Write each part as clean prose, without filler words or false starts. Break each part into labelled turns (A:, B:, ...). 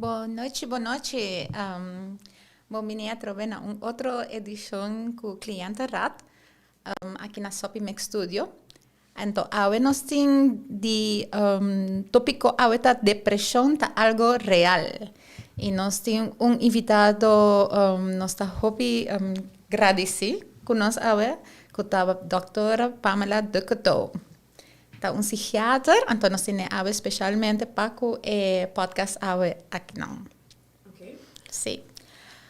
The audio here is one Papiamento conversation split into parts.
A: Bon nochi, bon nochi. Bon bini atrobe na un otro edicion cu Cliëntenraad aki na Soppy Mix Studio. Anto awe nos tin di topico awe ta depresion ta algo real. Y nos tin un invitado, nos ta hopi gradici cu nos awe cu ta Doctor Pamela Ducketo. Ta un psichiater, anto nos tene awe specialmente pa cu e podcast awe akinan.
B: Okay.
A: Si.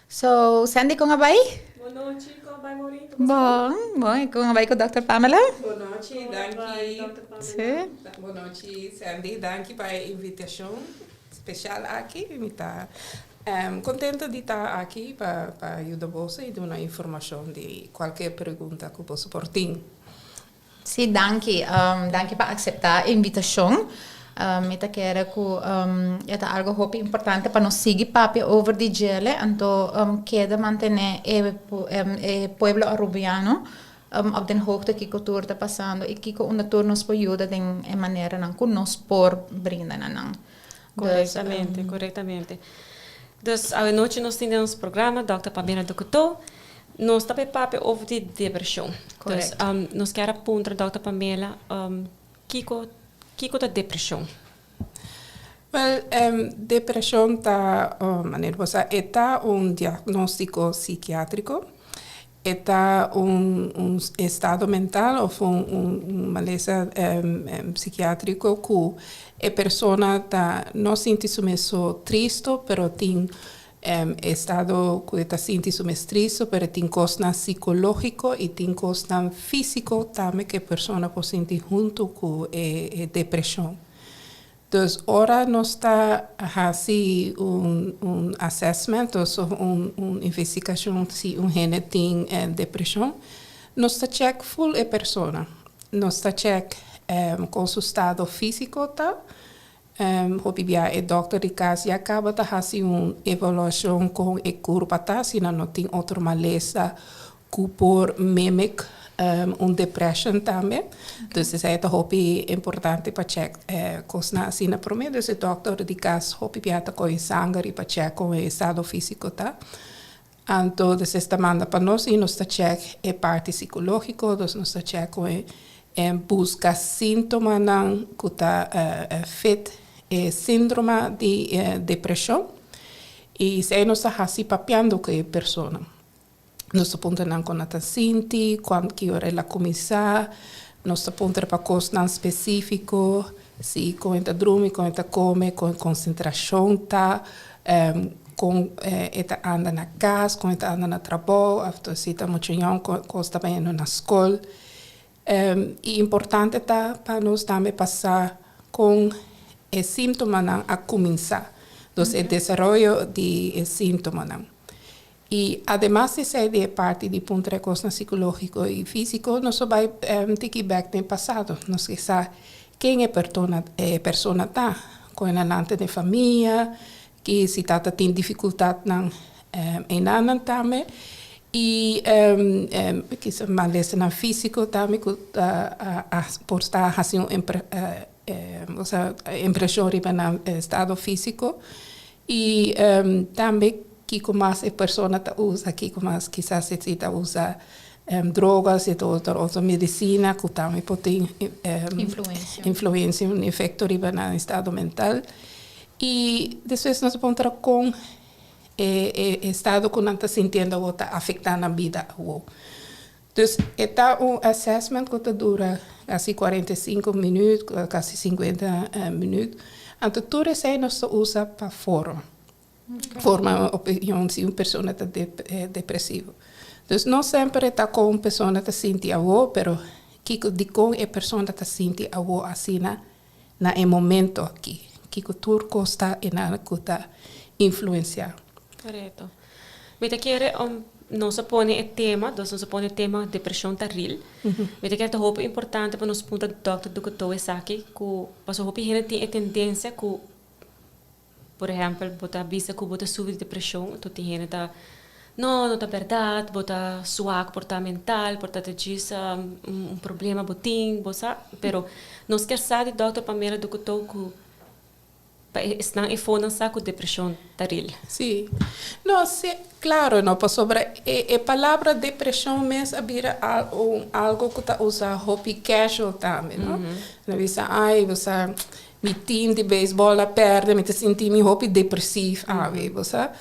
A: So, Sandy, con a bay?
B: Bon nochi, con a bay Maureen?
A: Bon, bon. Y con a bay cu Dr. Pamela?
C: Bon nochi, danki.
B: Dr. Pamela.
A: Si.
C: Bon nochi, Sandy. Danki pa e invitacion special aki. Mi ta contento di ta aki pa yuda boso y duna informacion di cualkier pregunta cu boso por tin.
A: Sí, danki. Danki pa acepta e invitacion. Mi ta kere cu e ta algo hopi importante pa nos sigui papia over di djele, anto keda mantene e e pueblo Arubiano op den hoogte kico tur ta pasando y kico unda tur nos por yuda den e maneranan cu nos por brinda na nan.
B: Correctamente, correctamente. Dus awenochi nos tin den nos programa Dòkter Pamela Ducutó. Nos ta bay papia over di depresion. Dus nos kier a puntra Dòkter Pamela kico kico ta depresion?
C: Wel, depresion ta, manera bo sa, e ta un diagnostico psikiatrico. E ta un un estado mental of un un malesa psikiatriko ku e persona ta no sinti su mes so tristo pero tin estado ku e ta sinti su mes tristo pero tin kosnan sikologiko i tin kosnan fisiko tambe ku e persona por sinti huntu ku e depreshon. Dus ora nos ta hasi un un assessment of un un investigashon si un hende tin depreshon, nos ta check ful e persona. Nos ta check kon su stado fisiko ta. Hopi bia e dokter di kas ya kaba ta hasi un evaluashon kon e kurpa ta, si nan no tin otro malesa Cu por mimic un depression tambe. Dus esey ta hopi importante pa check cosnan asina prome. Dus e dokter di cas hopi bia ta coge sanger y pa check con e estado fisico ta. Anto despues ta manda pa nos y nos ta check e parti psicologico, dus nos ta check con e busca sintomanan cu ta fit e sindroma di depresion. Y esey nos ta haci papiando cu e persona. Nos ta puntra nan kon nan ta sinti, kuan ki ora el a kuminsá. Nos ta puntra pa kosnan spesífiko, si kon e ta drumi, kon e ta kome, kon e konsentrashon ta, kon e ta anda na kas, kon e ta anda na trabou, òf si ta mucha yòn kon kos ta bayendo na skol. I importante ta pa nos tambe pa sa kon e síntomanan a kuminsá, dus e desaroyo di e síntomanan. I ademas di esei di e parti di puntra e kosnan sikológiko i físiko, nos a bai tiki bèk den pasado. Nos ke sa ken e pertona e persona ta, kon e nan ta den famia, ki si tata tin difikultatnan einanan tambe i kisa malesanan físiko tambe ku ta por sta hasi un impreshon riba nan estado físiko. I tambe kiko mas e persona ta usa, kiko mas kisas si ta usa droga, si ta usa otro medisina ku tambe por tin influensia, un efekto riba nan estado mental. I despues nos a puntra kon e estado ku nan ta sintiendo awor ta afektá nan bida awor. Dus e ta un assessment ku ta dura kasi 45 minüt, kasi 50 minüt. Anto tur esei nos ta usa pa forma, forma un opinion si un persona ta depresivo. Dus no semper e ta kon un persona ta sinti awor, pero kiko dikon e persona ta sinti awor asina na e momento aki. Kiko tur kos ta enan ku ta influensiá.
B: Korekto. Mi ta kere om nos a pone e tema, dus nos a pone e tema depreshon ta ril. Mi ta kere ta hopi importante pa nos puntra dòkter Ducutó esaki ku pasobra hopi hende tin e tendensia ku por ehèmpel bo ta bisa ku bo ta sufri di depreshon anto tin hende ta no, no ta bèrdat, bo ta suak por ta mental, por ta ta djis un problema bo tin, bo sa. Pero nos kier sa di dòkter Pamela Ducutó ku. Pa esnan efonan sa ku depreshon ta real.
C: Sí. No, sí, claro, no, pasobra e, e palabra depreshon mes a bira al, un, algo ku ta usa hopi casual tambe, no? Mm Bisa, ai, bo sa, mi team di baseball a perde, mi ta sinti mi hopi depresief awe, bo sa.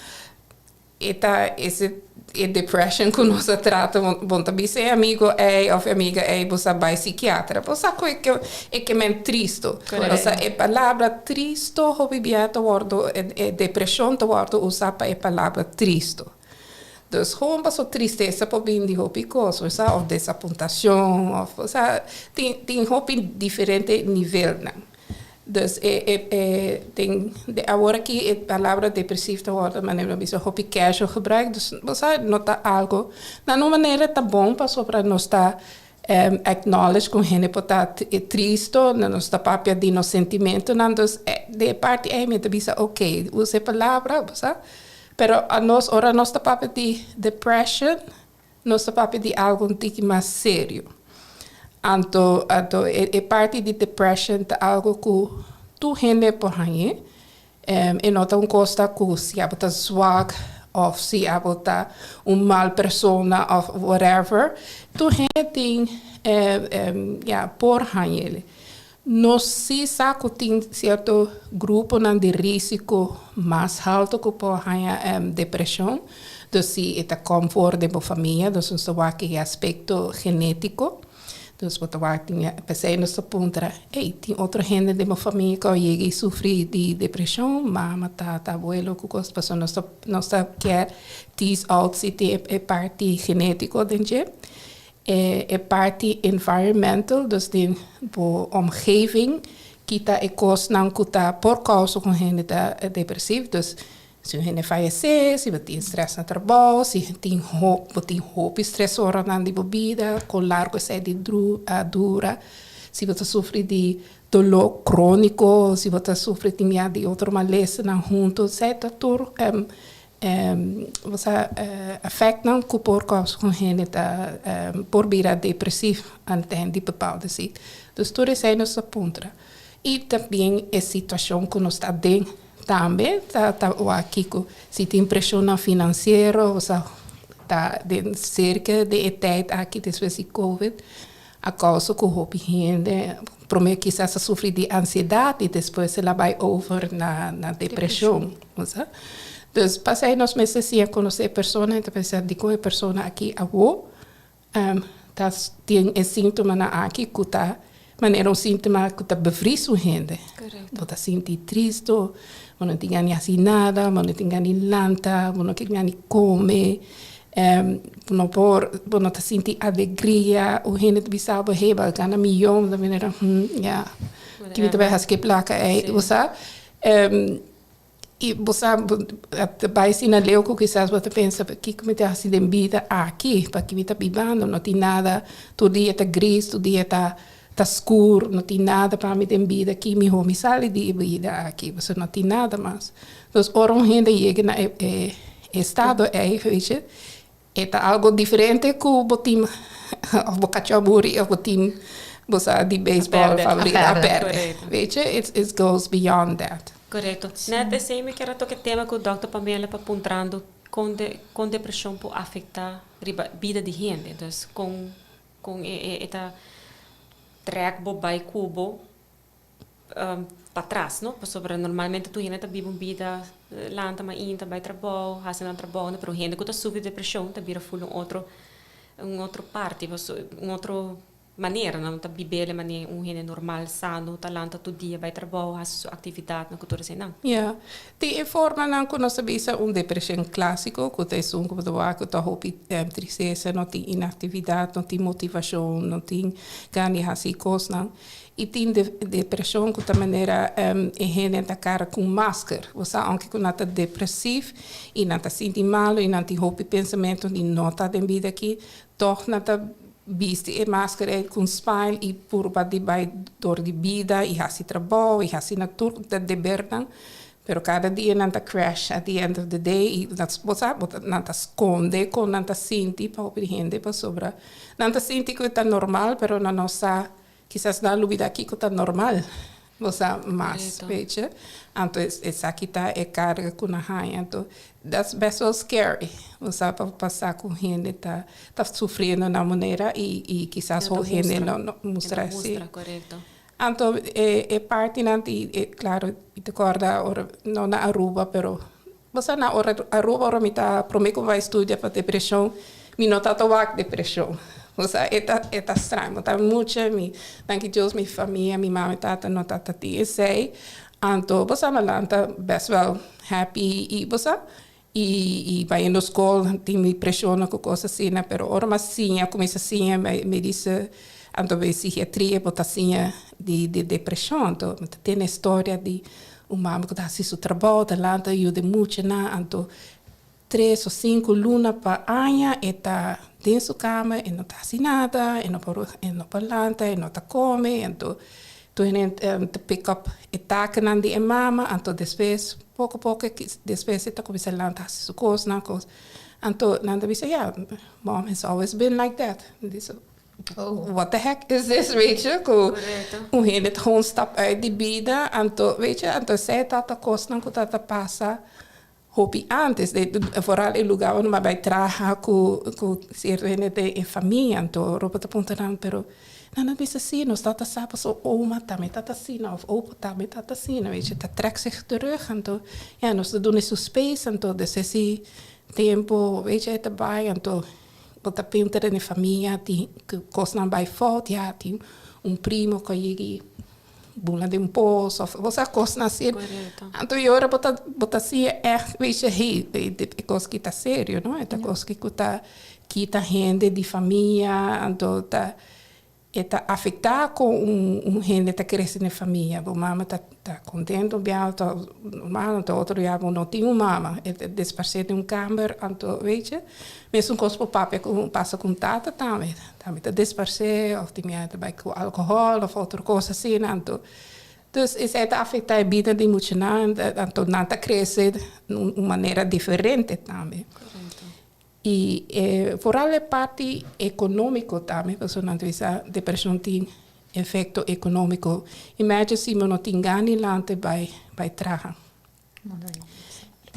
C: E ta ese e depression ku nos a trata, bon ta bisa e amigo ei of e amiga ei bo sa bai sikiatra. Bo sa ku e ke e ke men tristo. Osea e palabra tristo hopi bia ta wòrdu e depreshon ta wòrdu usá pa e palabra tristo. Dus gewoon paso tristesa por bin di hopi kos, bo sa, òf desapuntashon òf osea tin tin hopi diferente nivelnan. Dus e e e den de awor aki e palabra depresief ta wòrdu manera mi a bisa hopi casual gebruik dus bo sa no ta algo na un manera ta bon pasobra nos ta acknowledge ku hende por ta tristo nos ta papia di nos sentimentonan dus den e parti ei mi ta bisa oke usa e palabra bo sa pero anos ora nos ta papia di depression. Nos ta papia di algu un tiki mas serio. Anto, anto e, e parti di depression ta algu ku tur hende por hañ'é. E no ta un kos ta ku si abo ta zwak òf si abo ta un mal persona òf whatever. Tur hende tin, ya, por hañ'é. Nos sí sa ku tin sierto gruponan di risiko mas haltu ku por haña depreshon. Dus si e ta kòm for den bo famia, dus nos ta wak e aspekto genétiko. Dus bo ta wak tin, p'esei nos ta puntra, ey, tin otro hende den bo famia ku a yega i sufri di depreshon? Mama, tata, abuelo, ku kos? Pasobra nos ta nos ta kier tease out si tin e parti genétiko den dje. E parti environmental, dus den bo omgeving, kita e kosnan ku ta por kousa ku un hende ta depresief. Dus si un hende fayesé, si bo tin strès na trabou, si tin bo tin hopi stresoranan di bo bida, kon largu esei di a dura, si bo ta sufri di doló króniko, si bo ta sufri tin mia di otro malesanan huntu, esei ta tur Bo sa effectnan ku por kousa ku un hende ta por bira depresief ante di bepaalde ziekte. Dus tur esei nos ta puntra. I tambien e situashon ku nos ta aden tambe ta ta wak kiko si tin preshonnan finansiero bo sa ta den serka di e tijd aki despues di covid a kousa ku hopi hende prome kisas a sufri di ansiedat i despues el a bai over na na depreshon. Bo sa? Dus pasei nos mester siña konosé e persona i ta pensa dikon e persona aki awo ta tin e síntomanan aki ku ta manera un síntoma ku ta bevries un hende. Bo ta sinti tristu, bo no tin gana di hasi nada, bo no tin gana di lanta, bo no ke gana di kome, bo no por, bo no ta sinti alegria, un hende ta bisa bo hey bo a gana miyon, bo ta manera hmm ya, ki mi ta bai hasi ku e plaka ei, bo sa? I bo sa, bo ta bai asina leu ku kisas bo ta pensa, kiko mi ta hasi den bida aki? Paki mi ta bibando? No tin nada, tur dia ta gris, tur dia ta ta skur, no tin nada pa mi den bida aki, mihó mi sali di e bida aki, pasobra no tin nada mas. Dus ora un hende yega na e e estado ei, weet je, E ta algo diferente ku bo tim of bo kachó buri of bo tim bo sa di beisbòl favorito a pèrdè. Weet je, it it goes beyond that.
B: Korekto. Nèt esei mi kier a toka e tema ku dòkter Pamela pa puntrando kon de kon depreshon por afektá riba bida di hende. Dus kon kon e e e ta trèk bo bai ku bo patras, no? Pasobra normalmente tur hende ta biba un bida lanta mainta, bai trabou, hasi nan trabou, pero hende ku ta sufri depreshon ta bira ful un otro un otro parti, un otro manera, nan no ta bib'é manera un hende normal, sano, ta lanta tur dia bai trabou, hasi su aktividatnan ku tur eseinan.
C: Ya. Tin e formanan ku nos ta bisa un depreshon klásiko, ku ta esun ku bo ta wak ku ta hopi tristesa, no tin inaktividat, no tin motivashon, no tin gana di hasi kosnan. I tin depreshon ku ta manera e hende ta kara ku un masker. Bo sa, ounke ku nan ta depresif i nan ta sinti malu i nan tin hopi pensamentu di no ta den bida aki, tòg nan ta bisti e masker ei ku un smile i purba di bai dor di bida i hasi trabou i hasi nan tur ku ta debernan. Pero kada dia nan ta crash at the end of the day i bo sa, nan ta skonde kon nan ta sinti pa hopi hende pasobra nan ta sinti ku e ta normal pero nan no sa. Kisas nan a lubida kiko ta normal. Bo sa mas, weet je. Anto esaki ta e carga cu nan haya. Anto that's best wel scary. Bo sa pa pasa cu hende ta ta sufriendo na manera y kisas hopi hende no no mustra así. Anto e e partinan di e claro mi ta corda ora no na Aruba pero bo sa na ora Aruba ora mi ta prome cu bai studia pa depresion mi no ta ta wak depresion. Bo sa e ta e ta straño bo ta mucha mi danki Dios mi famia mi mama y tata no ta ta tin esey anto bo sa mi a lanta best wel happy y bo sa y y bayendo school tin mi presionnan cu cos asina pero ora mi a siña cuminsa siña mi dice anto bay psiquiatria bo ta siña di di depresion anto mi ta tene historia di un mama cu ta haci su trabao ta lanta yuda e muchanan anto Tres o sinku luna pa aña e ta den su kama, e no ta hasi nada, e no por e no por lanta, e no ta kome, anto tur hende ta pick up e takennan di e mama, anto despues poko poko despues e ta kuminsá lanta hasi su kosnan, kos. Anto nan ta bisa ya, mom has always been like that. Mi bisa, what the heck is this, weet je, ku un hende ta gewoon stap uit di bida, anto weet je, anto esei ta ta kosnan ku ta ta pasa Hopi antes, vooral e lugar unda mi a bai traha cu cu cierto hende den e famia, anto ropa ta puntra nan, pero nan a bisa si, nos tata sa pasobra oma tambe tata asina of opa tambe tata asina, weet je, ta trek zich terug, anto ya nos ta duna su space, anto despues di tempo, weet je, e ta bai, anto bo ta puntra den e famia tin cosnan bai fout, ya tin un primo cu a yega Bula den pos of bo sa kosnan así.
B: Korekto.
C: Anto e ora bo ta bo ta siña ègt weet je hey e kos ki ta serio no e ta kos ki ku ta kita hende di famia anto ta e ta afektá kon un un hende ta krese den famia bo mama ta ta kontento un biaha ta normal anto otro biaha bo no tin un mama e ta disparsé den un kamber anto weet je Mesun kos por papia ku pasa ku un tata tambe. Tambe ta disparsé òf tin miedu ta bai ku alkohòl òf otro kos asina. Anto, dus esei ta afektá e bida di muchanan, anto nan ta krese un manera diferente tambe. I e foral e parti ekonómiko tambe, pasobra nan ta bisa depreshon tin efekto ekonómiko. Imagine si bo no tin gana di lanta bai bai traha.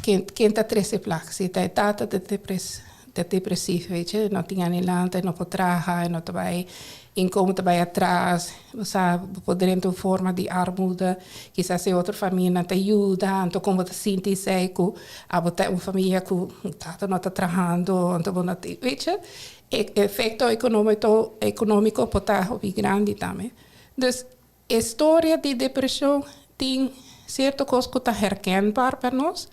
C: Ken ken ta trese plak? Si ta e tata ta depres ta depresief weet je, no tin anelante, no por traha, no ta bai inkomen ta bai atras, bo sa bo por drenta un forma di armoede, kisas e otro famianan ta yuda, anto kon bo ta sinti esei ku abo ta un famia ku tata no ta trahando, anto bo no tin, weet je, e efekto economito economico por ta hopi grandi tambe. Dus E storia di depresion tin cierto cos cu ta herkenbaar pa nos,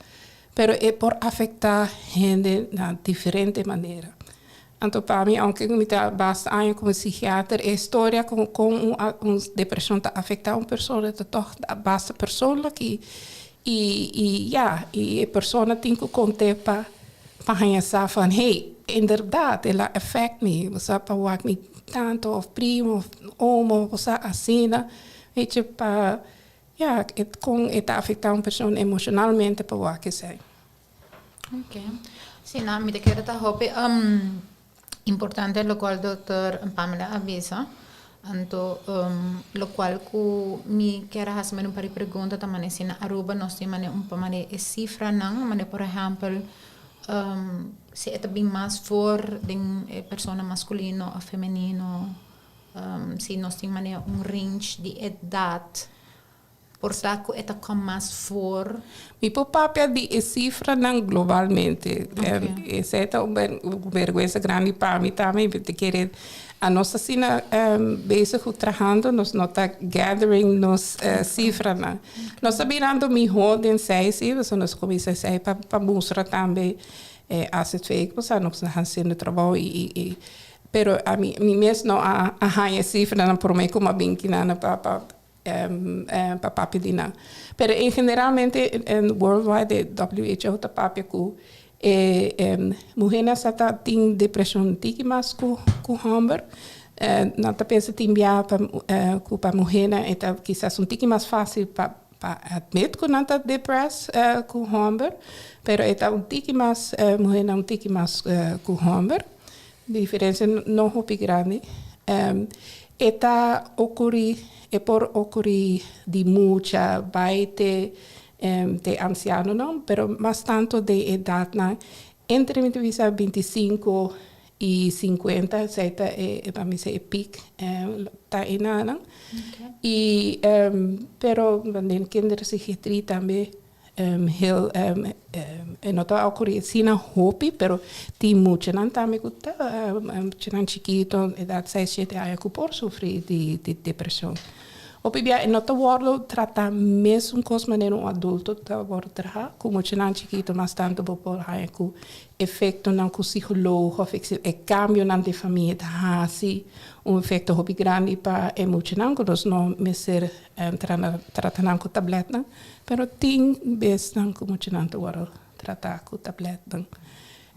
C: pero e por afecta hende na diferente manera. Anto pa mi, aunke mi ta basta aña como psikiater, e storia con con un depresion ta afecta un persona ta toch basta persoonlijk y y ya, y e persona tin cu conte pa pa haña sa van hey, inderdaad el a affect mi, bo sa pa wak mi tanto of primo of omo bo sa asina, weet je, pa ya kon e ta afecta un persona emocionalmente pa wak esei.
A: Ok, si no, mi ta kere ta hopi importante locual dokter Pamela a bisa, anto locual cu mi kier a haci un par di pregunta ta mane si na Aruba nos tin mane un mane e cifranan, mane por ehempel si e ta bin mas voor den e persona masculino of femenino, si nos tin mane un range di edad. Por ta ku e ta kom mas for.
C: Mi por papia di e sifranan globalmente. Esei ta un bergwensa grandi pa mi tambe. Mi ta kere anos ta asina bezig ku trahando, nos no ta gathering nos sifranan. Nos ta birando mihó den esei si, pasobra nos kuminsá esei pa pa mustra tambe AZV ku sa nos ta hasiendo trabou i pero ami mi mes no a haña e sifranan promé ku mi a bin kinan pa pa pa papia di nan. Pero en generalmente en worldwide e WHO ta papia ku e muhernan sa ta tin depresion tiki mas ku ku homber. Nan ta pensa tin bia pa ku pa muhernan e ta kisas un tiki mas facil pa pa admit ku nan ta depress ku homber, pero e ta un tiki mas muhernan un tiki mas ku homber. Diferencia no hopi grandi. E ta ocuri, e por ocuri di mucha bay te te ancianonan, pero mas tanto den edadnan entre mi ta bisa 25 y 50, esey ta e, pa mi bisa, e peak ta enanan. Y pero den kinderpsychiatrie tambe heel e no ta ocuri asina hopi, pero tin muchanan tambe cu ta muchanan chikito, edad 6, 7 aña, cu por sufri di depresion. Hopi bia e no ta wordo trata mesun cos manera un adulto ta wordo traha. Cu muchanan chikito mas tanto bo por haya cu efectonan cu psicologo of e cambionan di famia ta hasi un efecto hopi grandi pa e muchanan, cu nos no mester trata nan cu tabletnan, pero tin besnan cu muchanan ta wordo trata cu tabletnan.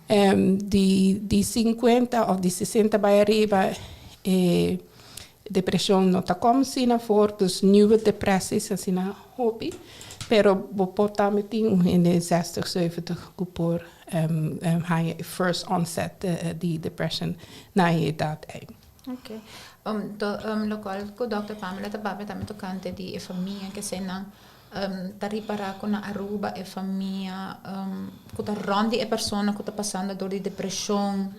C: Di 50 of di 60 bay ariba e depresion no ta como asina voor, dus nieuwe depressies asina hopi, pero bo por tambe tin un hende 60, 70 cu por haya first onset di depression na e edad ey.
A: Ok. To, locual cu Dr. Pamela ta papia tambe tocante di e famia, cu esey nan ta ripara cu na Aruba e famia cu ta rond di e persona cu ta pasando door di depresion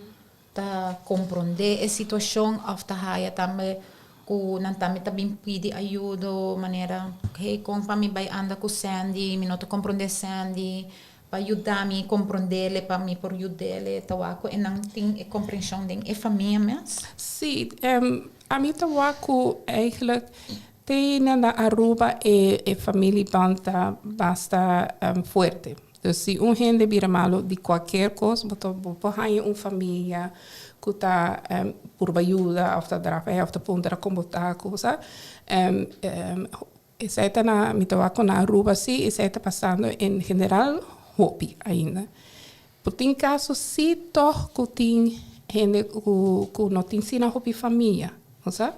A: ta comprende e situacion of ta haya tambe cu nan tambe ta bin pidi ayudo, manera: "Hey, con pa mi bay anda cu Sandy? Mi no ta comprende Sandy, pa yuda mi comprendele, pa mi por yudele." Ta wak cu e nan tin e comprension den e famia mes.
C: Si, ami ta wak cu eigenlijk te na Aruba e familieband ta basta fuerte. Dus si un hende bira malo di cualkier cos, bo por haya un famia cu ta purba yuda of ta draf of ta puntra con bo ta, cos. Esey ta na, mi ta wak na Aruba si, esey ta pasando en general hopi ainda. Pero tin caso si toch cu tin hende cu no tin asina hopi famia, sabi?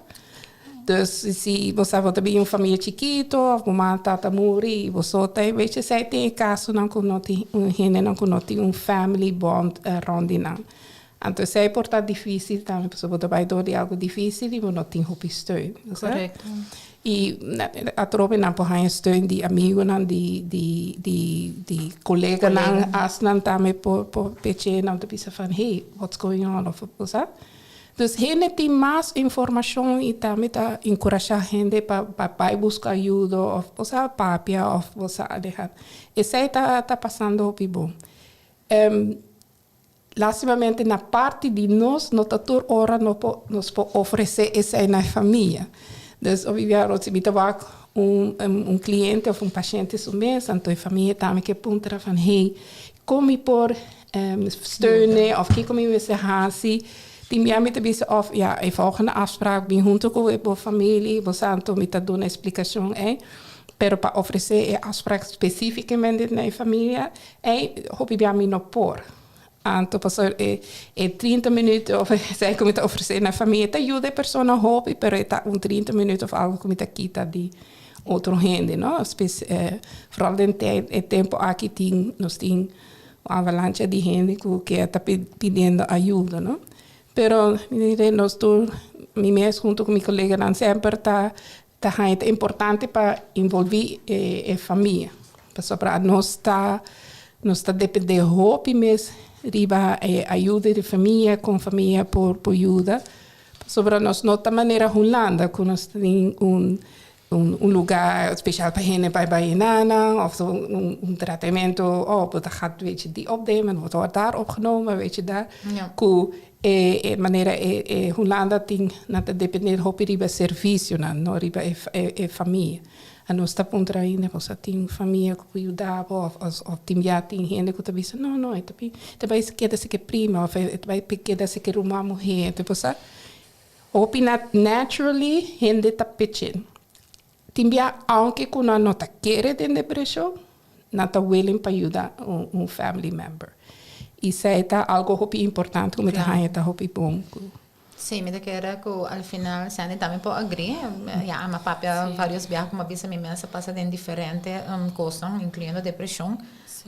C: Dus si bo ta bin un famia chikito, of mama, tata muri, bo ta, weet je, esey tin casonan cu no tin un hendenan cu no tin un family bond rond di nan. Anto esey por ta dificil tambe, pasobra bo ta bay door di algo dificil y bo no tin hopi steun, sabi?
A: Correcto.
C: Y atrobe nan por haya steun di amigonan, di coleganan, asnan tambe por peche nan ta bisa van: "Hey, what's going on?" of sabi? Dus hende tin mas informacion y tambe ta encurasha hende pa bay busca ayudo of o papia of bo aleha. Esey ta pasando hopi bon. Lastimamente na parti di nos no ta tur ora no por, nos por ofrece esey na famia. Dus obviamente mi ta wak un cliente of un paciente su mes, anto e famia tambe ke puntra van: "Hey, con mi por steunen of kico mi mester hasi?" Tin bia mi ta bisa of ja, e volgende afspraak bin hunto cu e famia, bo anto mi ta duna explicacion, eh? Pero pa ofrece e afspraak specificamente na famia, hopi bia mi no por. Anto paso e 30 minuut of esey cu mi ta ofrece na famia ta yuda e persona hopi, pero ta un 30 minuut of algo cu mi ta kita di otro hende, no? Vooral den e tempo aki tin nos tin avalancha di hende cu ta pidiendo ayudo, no? Pero nos tur, mi mes hunto cu mi coleganan semper ta importante pa envolvi e famia. Pasobra nos ta depende hopi mes riba e ayudo di famia, cu famia por yuda. Pasobra nos no ta manera Hulanda, cu nos tin un lugar speciaal pa hende pa bay nana, of un tratamento, oh, dat gaat, weet je, die opnemen, wordt daar opgenomen, weet je, daar. Cu e manera e Hulanda tin nan ta depende hopi riba servicionan, no riba e famia. A nos ta puntra ainda, bo tin famia cu por yuda, of tin ya tin hende cu ta bisa: "No, no, ta bay keda serca prima, of ta bay keda serca ruman muhe." Tipo, sa? Hopi naturally hende ta pitch in. Tin bia, aunke cu nan no ta kere den depresion, nan ta willing pa yuda un family member. Y esey ta algo hopi importante cu mi ta haya ta hopi bon.
A: Si, mi ta kere cu al final Sandy tambe por agree. Ja, m'a papia varios biaha, como bisa, mi mes a pasa den diferente cos, incluyendo depresion.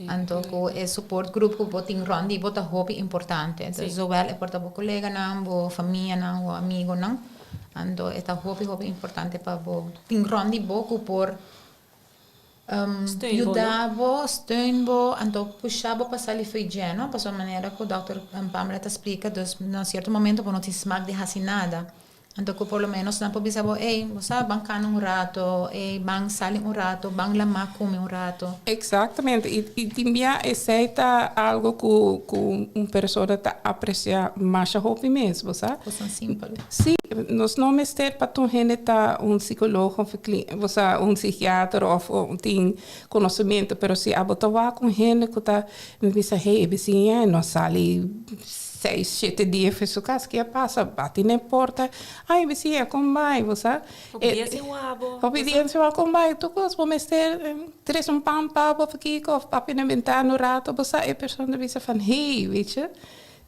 A: Anto cu e support group cu bo tin rond di bo ta hopi importante. Anto, zowel e por ta bo coleganan, bo famianan, bo amigonan. Anto e ta hopi hopi importante pa bo tin rond di bo ku por
B: Steun bo, no?
A: yuda bo, steun bo, anto pusha bo pa sali fo'i dje, no? Pasobra manera ku dòkter Pamela ta splika, dus na sierto momento bo no tin smak di hasi nada. Anto ku por lo menos nan por bisa bo, ey, bo sa, ban kana un rato, ey, ban sali un rato, ban lamá ku mi un rato.
C: Exactamente, y y tin bia esey ta algo cu cu un persona ta aprecia masha hopi mes, bo sa.
A: Cosnan simpel.
C: Si, nos no mester pa tur hende ta un psicologo of bo sa, un psiquiater of tin conocimento, pero si abo ta wak un hende cu ta bisa, hey, e bisiña no sali seis, shete dia for su cas, ke a pasa? Bati na e porta, ay bisiña kon bai, bo sa.
B: Hopi dia sin wak bo.
C: Hopi dia sin wak kon bai, tur kos bo mester trese un pan pa bo of kiko of papia na bentana un rato, bo sa e persona ta bisa van hey, weet je,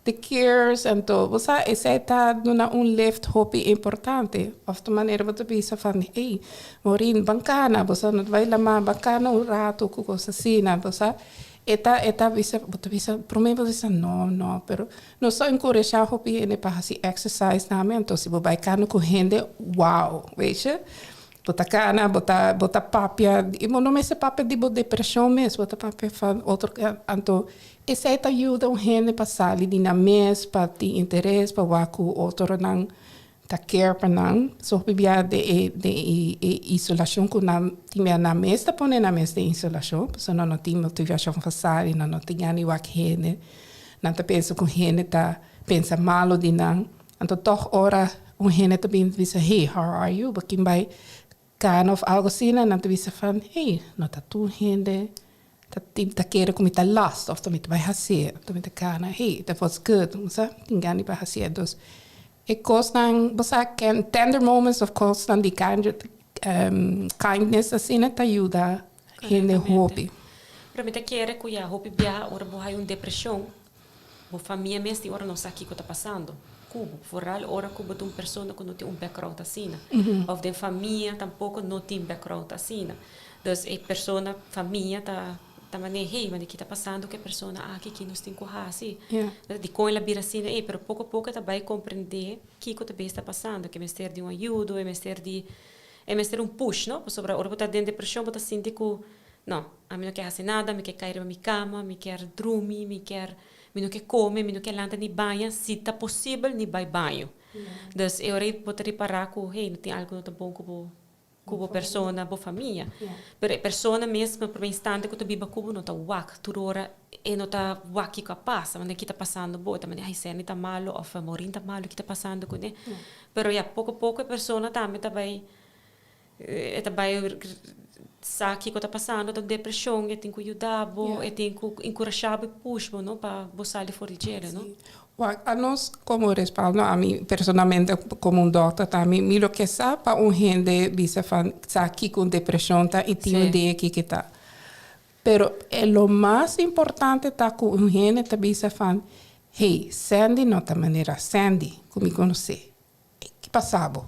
C: the cares anto bo sa esei ta duna un lift hopi importante of ta manera bo ta bisa van hey, Maureen ban kana, bo sa no ta bai lama, ban kana un rato ku kos asina, bo sa. E ta e ta bisa bo ta bisa prome bo ta bisa no no pero nos ta encourage hopi hende pa hasi exercise tambe anto si bo bai cana cu hende wow weet je bo ta cana bo ta bo ta papia y bo no mester papia di bo depresion mes bo ta papia van otro anto esey ta yuda un hende pa sali di nan mes pa tin interes pa wak cu otronan ta care pa nan. So hopi bia den e den e e isolashon ku nan tin bia nan mes ta pone nan mes den isolashon pasobra nan no tin motivashon pa sali, nan no tin gana di wak hende, nan ta pensa ku hende ta pensa malo di nan. Anto tòg ora un hende ta bin bisa hey how are you bo kin bai Cana of algo asina, nan ta bisa van, hey, no ta tur hende ta tin ta kere ku mi ta last of ta mi ta bai hasié, ta mi ta cana, hey, that was good, bo sa, tin gana di bai hasié. Dus e kosnan, bo sa, ken tender moments of kosnan di kindness asina ta yuda hende hopi.
B: Pero mi ta kere ku ya hopi biaha ora bo haya un depresion, Bo famia mes tin ora no sa kiko ta pasando ku bo, vooral ora ku bo ta un persona ku no tin un background asina, òf den famia tampoko no tin background asina. Dus e persona, famia ta ta manera, hey, mane ki ta pasando ku e persona aki, ki nos tin ku hasi? Dikon el a bira asina ei? Pero poko poko e ta bai komprendé kiko ta bes ta pasando, ku e mester di un ayudo, e mester di e mester un push, no? Pasobra ora bo ta den depreshon bo ta sinti ku No, ami no ke hasi nada, mi ke kai riba mi kama, mi kier drumi, mi kier, mi no ke kome, mi no ke lanta ni baña, si ta posibel ni bai baño. Dus e ora ei bo ta ripará ku hey, no tin algu no ta bon ku bo ku bo persona, bo famia. Pero e persona mes na prome instante ku ta biba ku bo no ta wak tur ora e no ta wak kiko a pasa, manera ki ta pasando bo, e ta manera ay Sandy ta malo òf Maureen ta malo, ki ta pasando kuné. Pero ya poko poko e persona tambe ta bai E ta bai sa kiko ta pasando, ta un depresion, e tin ku yuda bo, e tin ku enkurashá bo i push bo, no, pa bo sali for di djele, no.
C: Wak, anos komo respaldo, ami personalmente komo un dòkter tambe, mi lo ke sa pa un hende bisa van sa kiko un depresion ta i tin un idea kiko e ta. Pero e lo mas importante ta ku un hende ta bisa van, hey, Sandy no ta manera Sandy ku mi konosé. Ki pasa bo?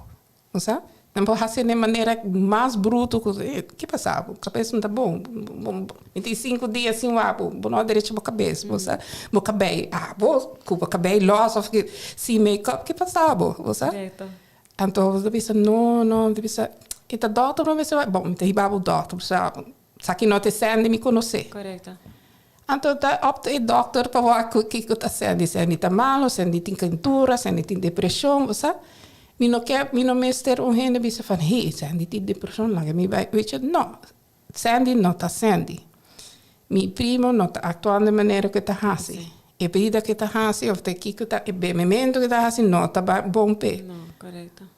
C: Bo sa? Nan por hasi den manera mas bruto ku ki pasa bo? Kabes no ta bon. Mi tin sinku dia sin wak bo, bo no a derecha bo kabes, bo sa? Bo kabei, abo ku bo kabei los of sin make-up, ki pasa bo? Bo sa? Anto bo ta bisa no, no, mi ta bisa, e ta dòkter bo mester bai? Bon, mi ta hiba bo dòkter, bo sa, esaki no ta e Sandy mi konosé. Anto ta op to e dokter pa wak ku kiko ta Sandy. Sandy ta malo, Sandy tin kentura, Sandy tin depresion, bo sa. Mi no ke, mi no mester un hende bisa van, hey, Sandy tin depresion, laga mi bai, weet je, no. Sandy no ta Sandy. Mi primo no ta aktuando e manera ku e ta hasi. E bida ku e ta hasi of ta kiko ta, e bebemento ku e ta hasi no ta bon p'e.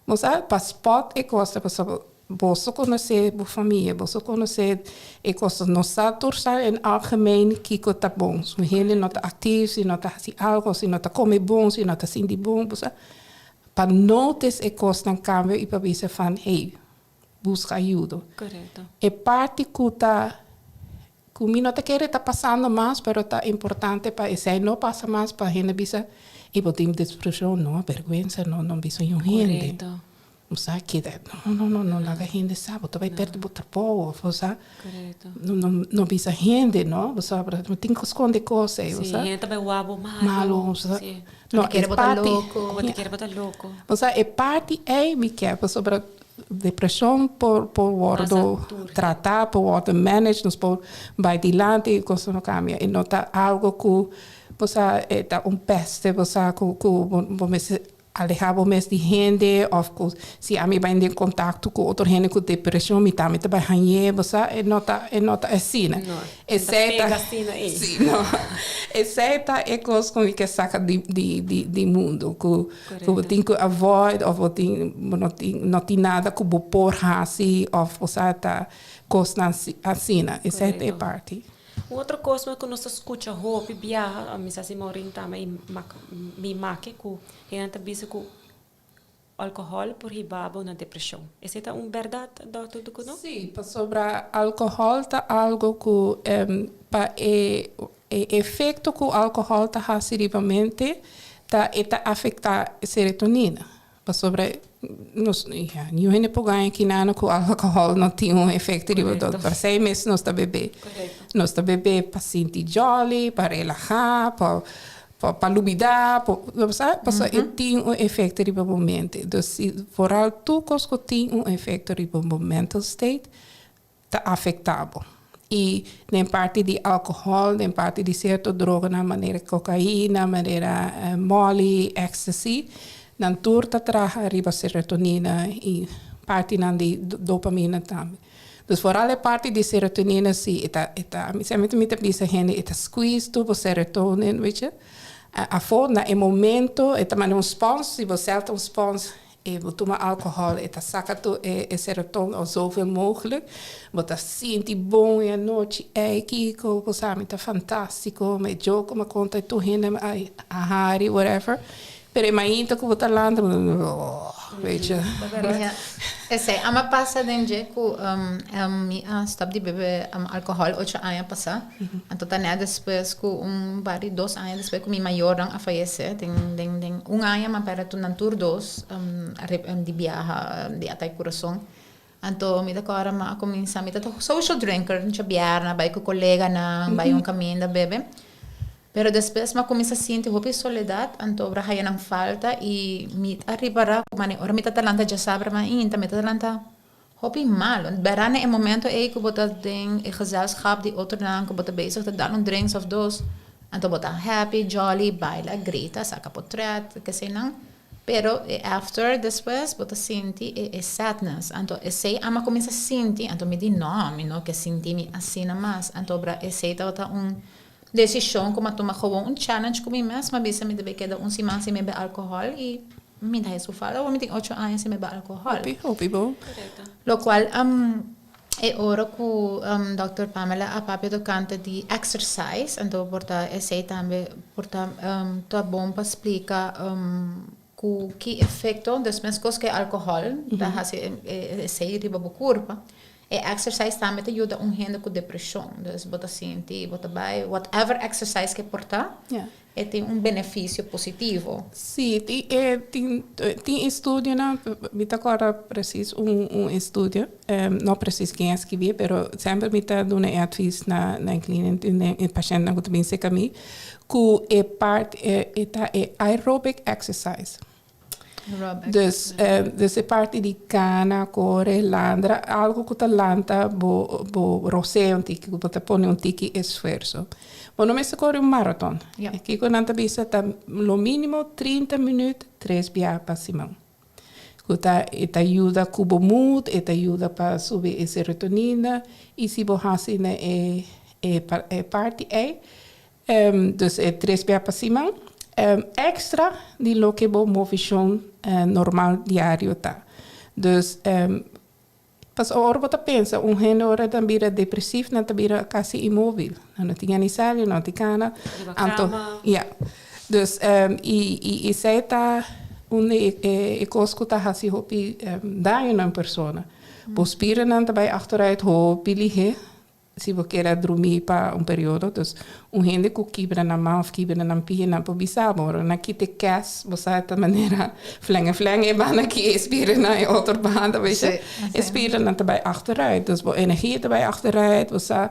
C: Bo sa, pa spot e kos ta pasobra Boso konosé bo famia, boso konosé e kosnan. Nos sa tur sa en algemeen kiko ta bon. Si un hende no ta aktief, si no ta hasi algo, si no ta kome bon, si no ta sinti bon, bo sa. Pa notice e kosnan kambia i pa bisa van, hey, buska ayudo. E parti ku ta, ku mi no ta kere ta pasando mas, pero ta importante pa esei no pasa mas, pa hende bisa, ey bo tin depresion, no, bèrgwensa, no, no bisa niun hende. Bo sa keda, no, no, no, no laga hende sa, bo ta bai perde bo trabou of bo sa, no, no, no bisa hende, no, bo sa, bo tin ku skonde kos ei, bo
B: Sí,
C: sa.
B: hende ta bai wak bo malo.
C: Malo, bo sa.
B: Sí.
C: No,
A: Bo ta kere
C: e
A: bo ta
C: parti,
A: loko.
B: Bo ta kere bo ta loko.
C: Bo sa, e parti ei mi ke, pasobra depreshon por, por wordo
B: Pasa tur.
C: tratá, por wordo manage, nos por bai dilanti i kosnan lo kambia. E no ta algo ku, bo sa, e ta un peste, bo sa, ku, ku bo, bo mester Alehá bo mes di hende òf ku si ami bai den kontakto ku otro hende ku depreshon mi tambe ta bai hañ'é, bo sa, e no ta e no ta asina.
B: No,
C: Esei
B: ta
C: ta
B: pega asina ei.
C: Sí, no. Esei ta e kos ku mi ke saka di di di di mundu, ku ku bo
B: Korekto.
C: tin ku avoid òf bo tin bo no tin no tin nada ku bo por hasi òf bo sa ta kosnan asina. Esei ta e
B: Korekto.
C: parti.
B: Un otro kos ku nos ta skucha hopi biaha, mi sa si Maureen tambe i mi make ku hende ta bisa ku alkohòl por hiba bo na depreshon. Esei ta un bèrdat, dòkter Dukuno?
C: Sí, pasobra alkohòl ta algu ku pa e efekto ku alkohòl ta hasi riba mente ta e ta afektá serotonina. Pasobra nos, ya, niun hende por gaña kinana ku alkohòl no tin un efekto riba
B: Korekto.
C: dòkter. P'esei mes nos ta bebé.
B: Korekto.
C: Nos ta bebé pa sinti jòli, pa relahá, pa pa pa lubidá, pa, bo sa? Pasobra e tin un efekto riba bo mente. Dus si foral tur kos ku tin un efekto riba bo mental state, ta afecta bo. Y den parti di alcohol, den parti di cierto droganan manera cocaina, manera molly, ecstasy, nan tur ta traha riba serotonina y partinan di dopamina tambe. Dus vooral e parti di serotonina si e ta, e ta, mi semper mi ta bisa hende e ta squeeze tur bo serotonin, weet je, afo na e momento e ta manera un spons, si bo cel ta un spons E bo tuma alcohol e ta saca tur e seroton o zoveel mogelijk. Bo ta sinti bon e anochi ey kico bo sa mi ta fantastico mi joke mi conta tur hende a hari whatever pero e mainta cu bo ta lanta bo ta weet je.
A: Ja esey a mi pasa den dje cu mi a stop di bebe alcohol ocho aña pasa. Anto ta net despues ku un par di dos aña despues ku mi mayornan a fayesé, den den den un aña mi a pèrdè tur nan tur dos di biaha di atake kurason. Anto mi ta kòrda mi a kuminsá mi ta social drinker, djabièrnè bai ku koleganan, bai un kaminda bebe. Pero despues mi a kuminsá sinti hopi soledat, anto ora haya nan falta i mi a ripará ku manera ora mi ta lanta djasabra mainta mi ta lanta Hopi malo. Bera na e momento ei ku bo ta den e gezelschap di otronan ku bo ta bezig ta dal un drinks of dos, anto bo ta happy, jolly, baila, grita, saka potret, keseinan. Pero e after, despues, bo ta sinti e e sadness. Anto esei ama kuminsa sinti, anto mi di no, mi no ke sinti mi asina mas. Anto obra esei tabata un desishon ku mi a tuma gewoon un challenge ku mi mes, mi a bisa mi debe keda un siman sin bebe alkohòl i Mi ta su falta awor mi tin ocho aña sin bebe alcohol.
C: Hopi, hopi bon.
A: Locual e ora cu Dòkter Pamela a papia tocante di exercise, anto por ta esey tambe por ta ta bon pa splica cu ki efecto, dus mescos cu e alcohol ta haci esey riba bo curpa, e exercise tambe ta yuda un hende cu depresion. Dus bo ta sinti bo ta bay whatever exercise ke por ta, E tin un benefisio positivo.
C: Sí, tin e tin tin estudionan, mi ta kòrda presis un un estudio, no presis ken a skibié, pero semper mi ta duna e advis na na e kliente e pashèntnan ku ta bin serka mi, ku e part e ta e aerobic exercise. Dus, dus e parti di cana, core, landra, algo cu ta lanta bo, bo rosea un tiki, cu bo ta pone un tiki esfuerzo. Bo no mester core un maraton.
A: Ja.
C: Kico nan ta bisa ta lo minimo 30 minuut tres bia pa siman. Cu ta, e ta yuda cu bo mood, e ta yuda pa subi e serotonina y si bo haci na e, e, e parti ey, Dus e tres bia pa siman extra di loke bo movishon normal diario ta. Dus pasobra ora bo ta pensa un hende ora ta bira depresief nan ta bira kasi inmóbil. Nan no tin gana di sali, nan no tin gana.
B: Riba
C: Anto
B: kama.
C: ya. Dus i esei ta un di e kos ku ta hasi hopi daño na un persona. Bo spirinan ta bai achteruit hopi lihé. Si bo kier a drumi pa un periodo, dus un hende ku kibra nan man of kibra nan pia nan por bisa bo, ora nan kita e kes, bo sa ta manera flenge flenge e banda aki e spiernan e otro banda, weet je. E spiernan ta bai achteruit, dus bo energia ta bai achteruit, bo sa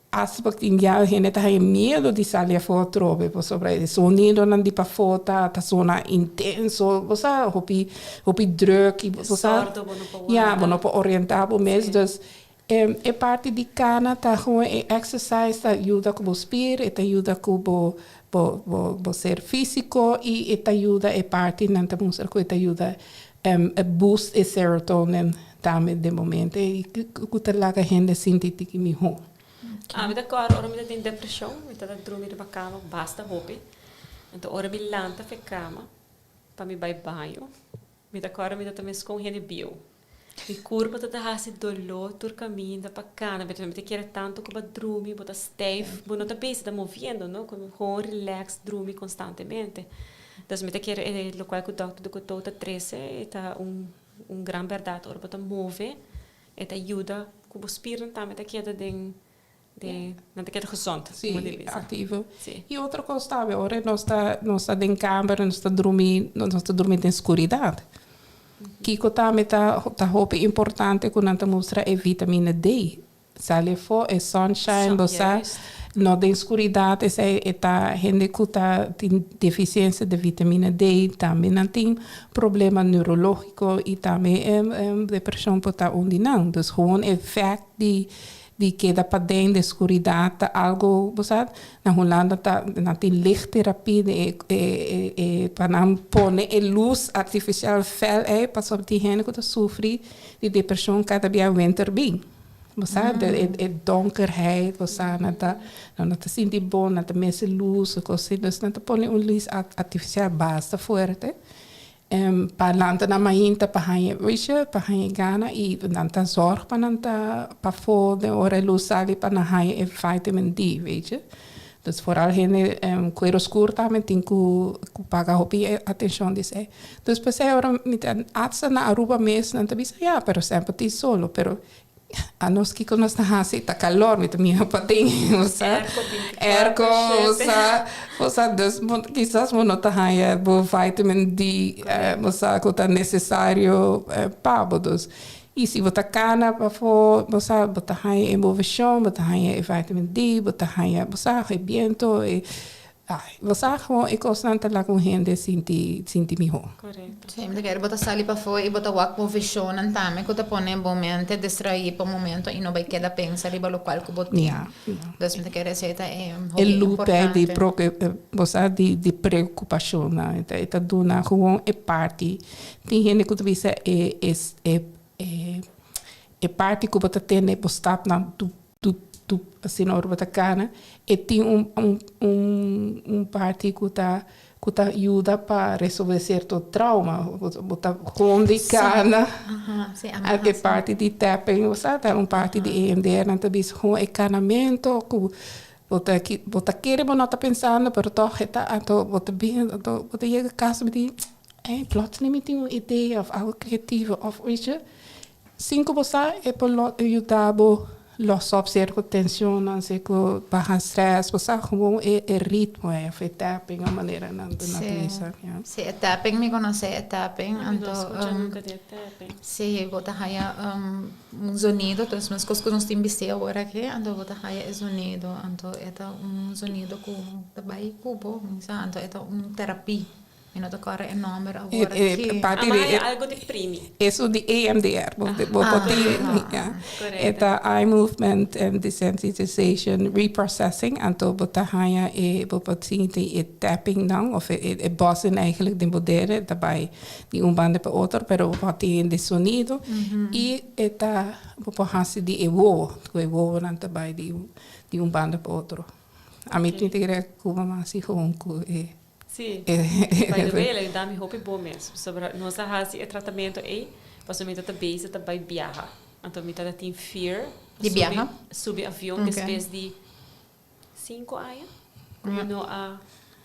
C: hasta bo tin ya hende ta haña miedo di sali afó atrobe pasobra e sonidonan di pafó ta ta sona intenso, bo sa hopi hopi druk i bo sa ya bo no por orienta bo mes, dus E parti di kana ta gewoon e exercise ta yuda ku bo spier, e ta yuda ku bo bo bo bo ser físiko i e ta yuda e parti nan ta mustra ku e ta yuda e boost e serotonin tambe den bo mente i ku ta laga hende sinti tiki mihó.
B: Ami ta kòrda ora mi ta tin depreshon mi ta ta drumi riba kama basta hopi anto ora mi lanta for e kama pa mi bai baño mi ta kòrda mi ta ta meskon hende bieu. Mi kurpa ta ta hasi doló tur kaminda pa kana, pero mi ta kere tantu ku bo a drumi, bo ta stijf, bo no ta bezig ta moviendo, no, ku gewoon relax, drumi konstantemente. Dus mi ta kere e lokual ku dòkter Ducoteau ta trese e ta un un gran bèrdat, ora bo ta move e ta yuda ku bo spiernan tambe ta keda den den nan ta keda gezond,
C: Sí, aktivo. I otro kos tambe, ora nos ta nos ta den kamber, nos ta drumi, nos ta drumi den skuridat. Kiko tambe ta ta hopi importante ku nan ta mustra e vitamina D. Sali afó, e sunshine, bo sa, no den skuridat, esei e ta hende ku ta tin defisiensia di vitamina D, tambe nan tin problema neurológiko i tambe depreshon por ta un di nan. Dus gewoon e fèkt di Di keda paden den skuridat ta algo, bo sa, na Hulanda ta nan tin lichtterapie den e e e pa nan pone e lus artifisial fel ei pasobra tin hende ku ta sufri di depreshon kada bia winter bin. Bo sa, e e donkerheid, bo sa, nan ta nan no ta sinti bon, nan ta mester lus, kos asina, dus nan ta pone un lus artifisial basta fuerte. Pa lanta nan mainta pa haña wisje, pa haña gana i nan ta zòrg pa nan ta pafó den ora e lus sali pa nan haña e vitamin D, weet je. Dus foral hende kuero skur tambe tin ku paga hopi atenshon di esei. Dus p'esei ora mi ta asta na Aruba mes nan ta bisa ya pero semper tin solo pero Anos kiko nos ta hasi ta kalor mi ta mira paden bo sa airco bo sa bo sa dus kisas bo no ta haña bo vitamin D bo sa ku ta nesesario pa bo dus i si bo ta kana pafó bo sa bo ta haña e moveshon bo ta haña e vitamin D bo ta haña bo sa e biento e Ai, bo sa gewoon e kosnan ta laga un hende sinti sinti mihó.
B: Korekto.
A: Sí, mi ta kere bo ta sali pafó i bo ta wak bo vishonnan tambe ku ta pone bo mente distraí pa un momento i no bai keda pensa riba lokual ku bo tin.
C: Ja, ja.
A: Dus mi ta kere esei ta e
C: E
A: hopi
C: loop ei di
A: importante.
C: proke bo sa di di preokupashonnan e ta e ta duna gewoon e parti. Tin hende ku ta bisa e e e e e parti ku bo ta tene bo stapnan tu Tup tup asina ora bo ta kana e tin un un un un parti ku ta ku ta yuda pa resolve sierto trauma bo ta gewoon di kana e parti di tapping bo sa ta un parti di EMDR nan ta bisa gewoon e kanamento ku bo ta bo ta kere bo no ta pensando pero tog e ta anto bo ta bin anto bo ta yega kas bo di ey plotseling mi tin un idea of algo creativo of weet je. Sin ku bo sa e por yuda bo los op sierto tensionnan, sierto baha stress, bo sa gewoon e e ritmo ei of e tapping e manera nan ta bisa, ya.
A: Si, e tapping mi konosé e tapping, anto
B: Mi no a skucha nunka di e tapping.
A: Si, bo ta haya un zonido, entonces meskos ku nos tin bisti awor aki, anto bo ta haya e zonido, anto e ta un zonido ku ta bai ku bo, mi sa, anto e ta un terapia. Mi no ta kòrda e nòmber awor aki.
C: Parti
B: Ama
C: di
B: hay algo di primi.
C: Eso di EMDR, bo bo por tin, ya. E ta Eye Movement Desensitization Reprocessing, anto bo ta haña e bo por sinti e tapping nan of e e buzzing eigenlijk den bo dede ta bai di un banda pa otro, pero bo por tin di sonido i e ta bo por hasi di e wowo, ku e wowonan ta bai di di un banda pa otro. Ami tin ta kere ku bo mas si gewoon ku e.
B: Sí. By the way, el a yuda mi hopi bon mes. Pasobra nos a hasi e tratamentu ei, pasobra mi tabata bezig ta bai biaha. Anto mi tabata tin fear pa
A: Di biaha?
B: subi avion
A: Ok.
B: despues di sinku aña ku mi no a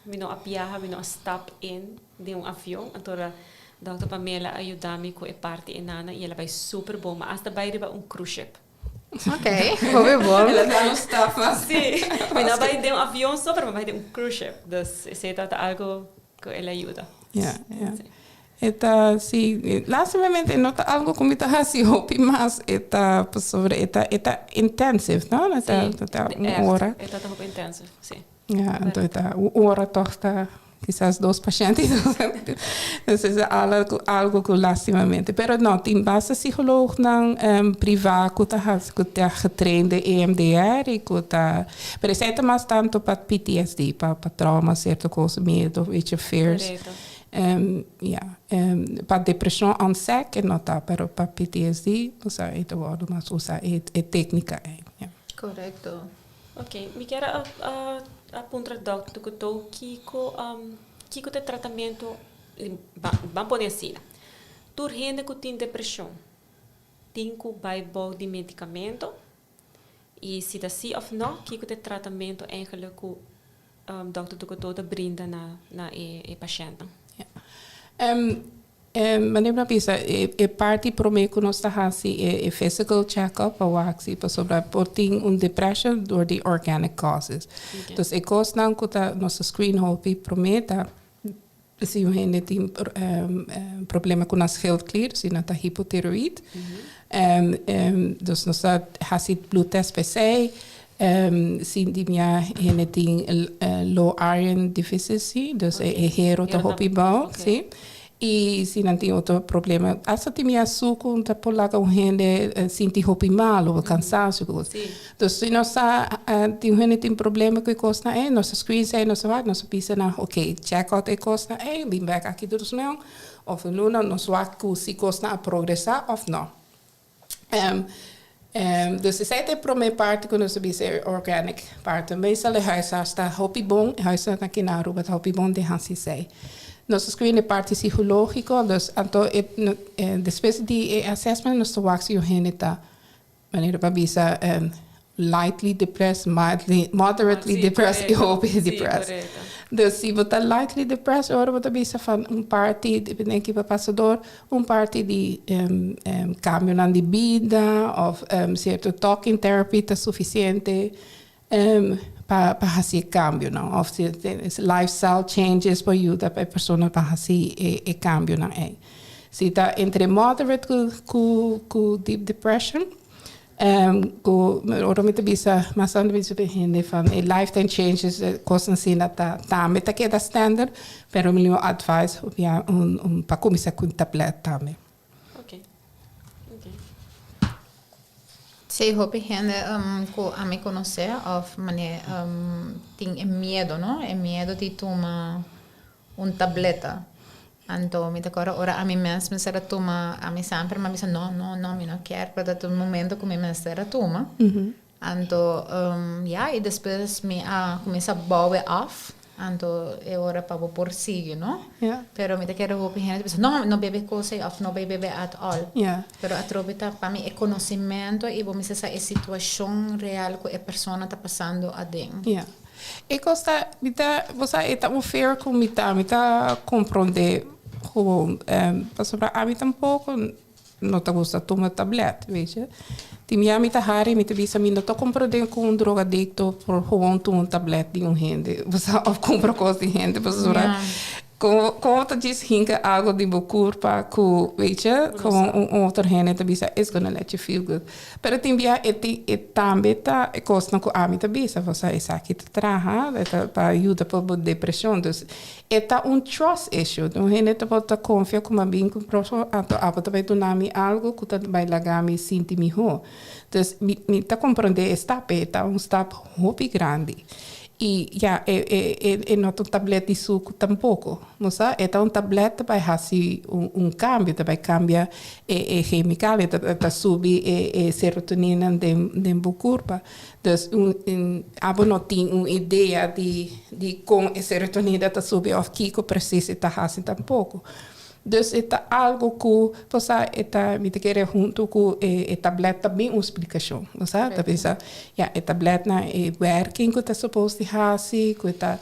B: mi no a biaha, mi no a stap in den un avion. Anto ora dòkter Pamela a yuda mi ku e parti enana i el a bai super bon. Mi asta bai riba un cruise ship.
A: Ok, hopi bon.
C: El a dal un stap mas.
B: Sí, mi no a bai den un avion so, pero mi a bai den un cruise ship. Dus esei tabata algo ku el a yuda.
C: Ja, ja. E ta, si, lastimamente no ta algo ku mi ta hasi hopi mas, e ta pasobra e ta e ta intensive, no? E ta
B: Sí,
C: ta un
B: echt,
C: ora.
B: e ta hopi intensive, sí.
C: Ja, anto e ta un ora tòg ta kisas dos pashènt Entonces e algo algo ku lastimamente. Pero no, tin basta psicoloognan privá ku ta hasi ku ta getrain den EMDR i ku ta pero esei ta mas tantu pa PTSD, pa pa trauma sierto kos, miedo, weet je, fears.
B: Korekto.
C: Ja, pa depreshon an sek e no ta, pero pa PTSD osea e ta wòrdu mas usá e e téknika ei, ja.
A: Korekto.
B: Ok, mi kier a a puntra dòkter ku tou kiko kiko ta e tratamentu, ban pone asina, tur hende ku tin depreshon tin ku bai bou di medikamento? I si ta si òf nò, kiko ta e tratamentu eigenlik ku dòkter Ducoteau ta brinda na na e e pashèntnan?
C: Ja. Manera mi a bisa, e parti promé ku nos ta hasi e physical check-up pa wak si pasobra por tin un depression dor di organic causes. Dus e kosnan ku ta nos ta screen hopi promé ta si un hende tin problema ku nan schildklier, si nan ta hypothyroid. Dus nos ta hasi bloedtest pa esei. Si di mia hende tin low iron deficiency, dus e hero ta hopi bou, si. I si nan tin otro problema, asta tin mia suku ta por laga un hende sinti hopi malu, kansansio ku kos. Dus si nos sa tin un hende tin problema ku e kosnan ei, nos ta screen esei, nos ta wak, nos ta bisa nan, ok, check out e kosnan ei, bin bek aki dos maand òf un luna, nos wak ku si kosnan a progresá òf no. Dus esei ta e prome parti ku nos ta bisa e organic parti. Meestal e huisarts ta hopi bon, e huisarts aki na Aruba ta hopi bon den hasi esei. Nos ta scribi na e parti psicológico, dus anto e despues di e assessment nos ta wak si un hende ta manera pa bisa lightly depressed, mildly, moderately depressed y hopi depressed. Dus si bo ta lightly depressed ora bo ta bisa van un parti, depende ki bo pasa door, un parti di cambionan di bida of cierto talking therapy ta suficiente pa pa haci e cambionan of si lifestyle changes por yuda pa e persona pa haci e cambionan ey. Si ta entre moderate cu cu deep depression Ku ora mi ta bisa mas tantu mi ta bisa pa e hende van e lifetime changes e kosnan asina ta tambe ta keda standard pero mi lo advise ya un pa kuminsá ku un tablet tambe.
B: Oké oké.
A: Sí, hopi hende ku ami konosé òf manera tin e miedu no, e miedu di tuma un tableta. Anto mi ta kòrda ora ami mes mester a tuma, ami semper mi a bisa no, no, no, mi no kier, pero ta un momento ku mi mester a tuma. Anto ya, i despues mi a kuminsá bou e òf, anto e ora pa bo por sigui, no? Pero mi ta kere hopi hende ta bisa no, no bebe kos ei òf no bai bebe at all. Pero atrobe ta pa mi e konosementu i bo mester sa e situashon real ku e persona ta pasando aden.
C: E kos ta, mi ta, bo sa e ta un fear ku mi ta, mi ta komprondé gewoon, pasobra ami tampoko no ta gusta tuma tablet, weet je. Tin bia mi ta hari, mi ta bisa mi no ta komprondé ku un drogadikto por gewoon tuma un tablet di un hende, bo sa, òf kumpra kos di hende, pasobra Como como ta djis hinka algo di bo curpa cu weet je, como un otro hende ta bisa it's gonna let you feel good. Pero tin bia e tin e tambe ta e cosnan cu ami ta bisa, bo sa esaki ta traha e ta pa yuda pa bo depresion. Dus e ta un trust issue. Un hende ta por ta confia cu mi a bin cu proso anto abo ta bay duna mi algo cu ta bay laga mi sinti miho. Dus mi mi ta comprende e stap e ta un stap hopi grandi. I ya, e e e e no ta un tablet di suku tampoko, bo sa. E ta un tablet ta bai hasi un un kambio, ta bai kambia e e chemical, e ta ta subi e e serotonina den den bo kurpa. Dus un un abo no tin un idea di di kon e serotonina ta subi òf kiko presis e ta hasi tampoko. Dus e ta algo ku, bo sa, e ta, mi ta kere huntu ku e e tablet ta bin un splikashon, bo sa, ta bisa, ya, e tabletnan e wèrking ku ta supos di hasi, ku e ta.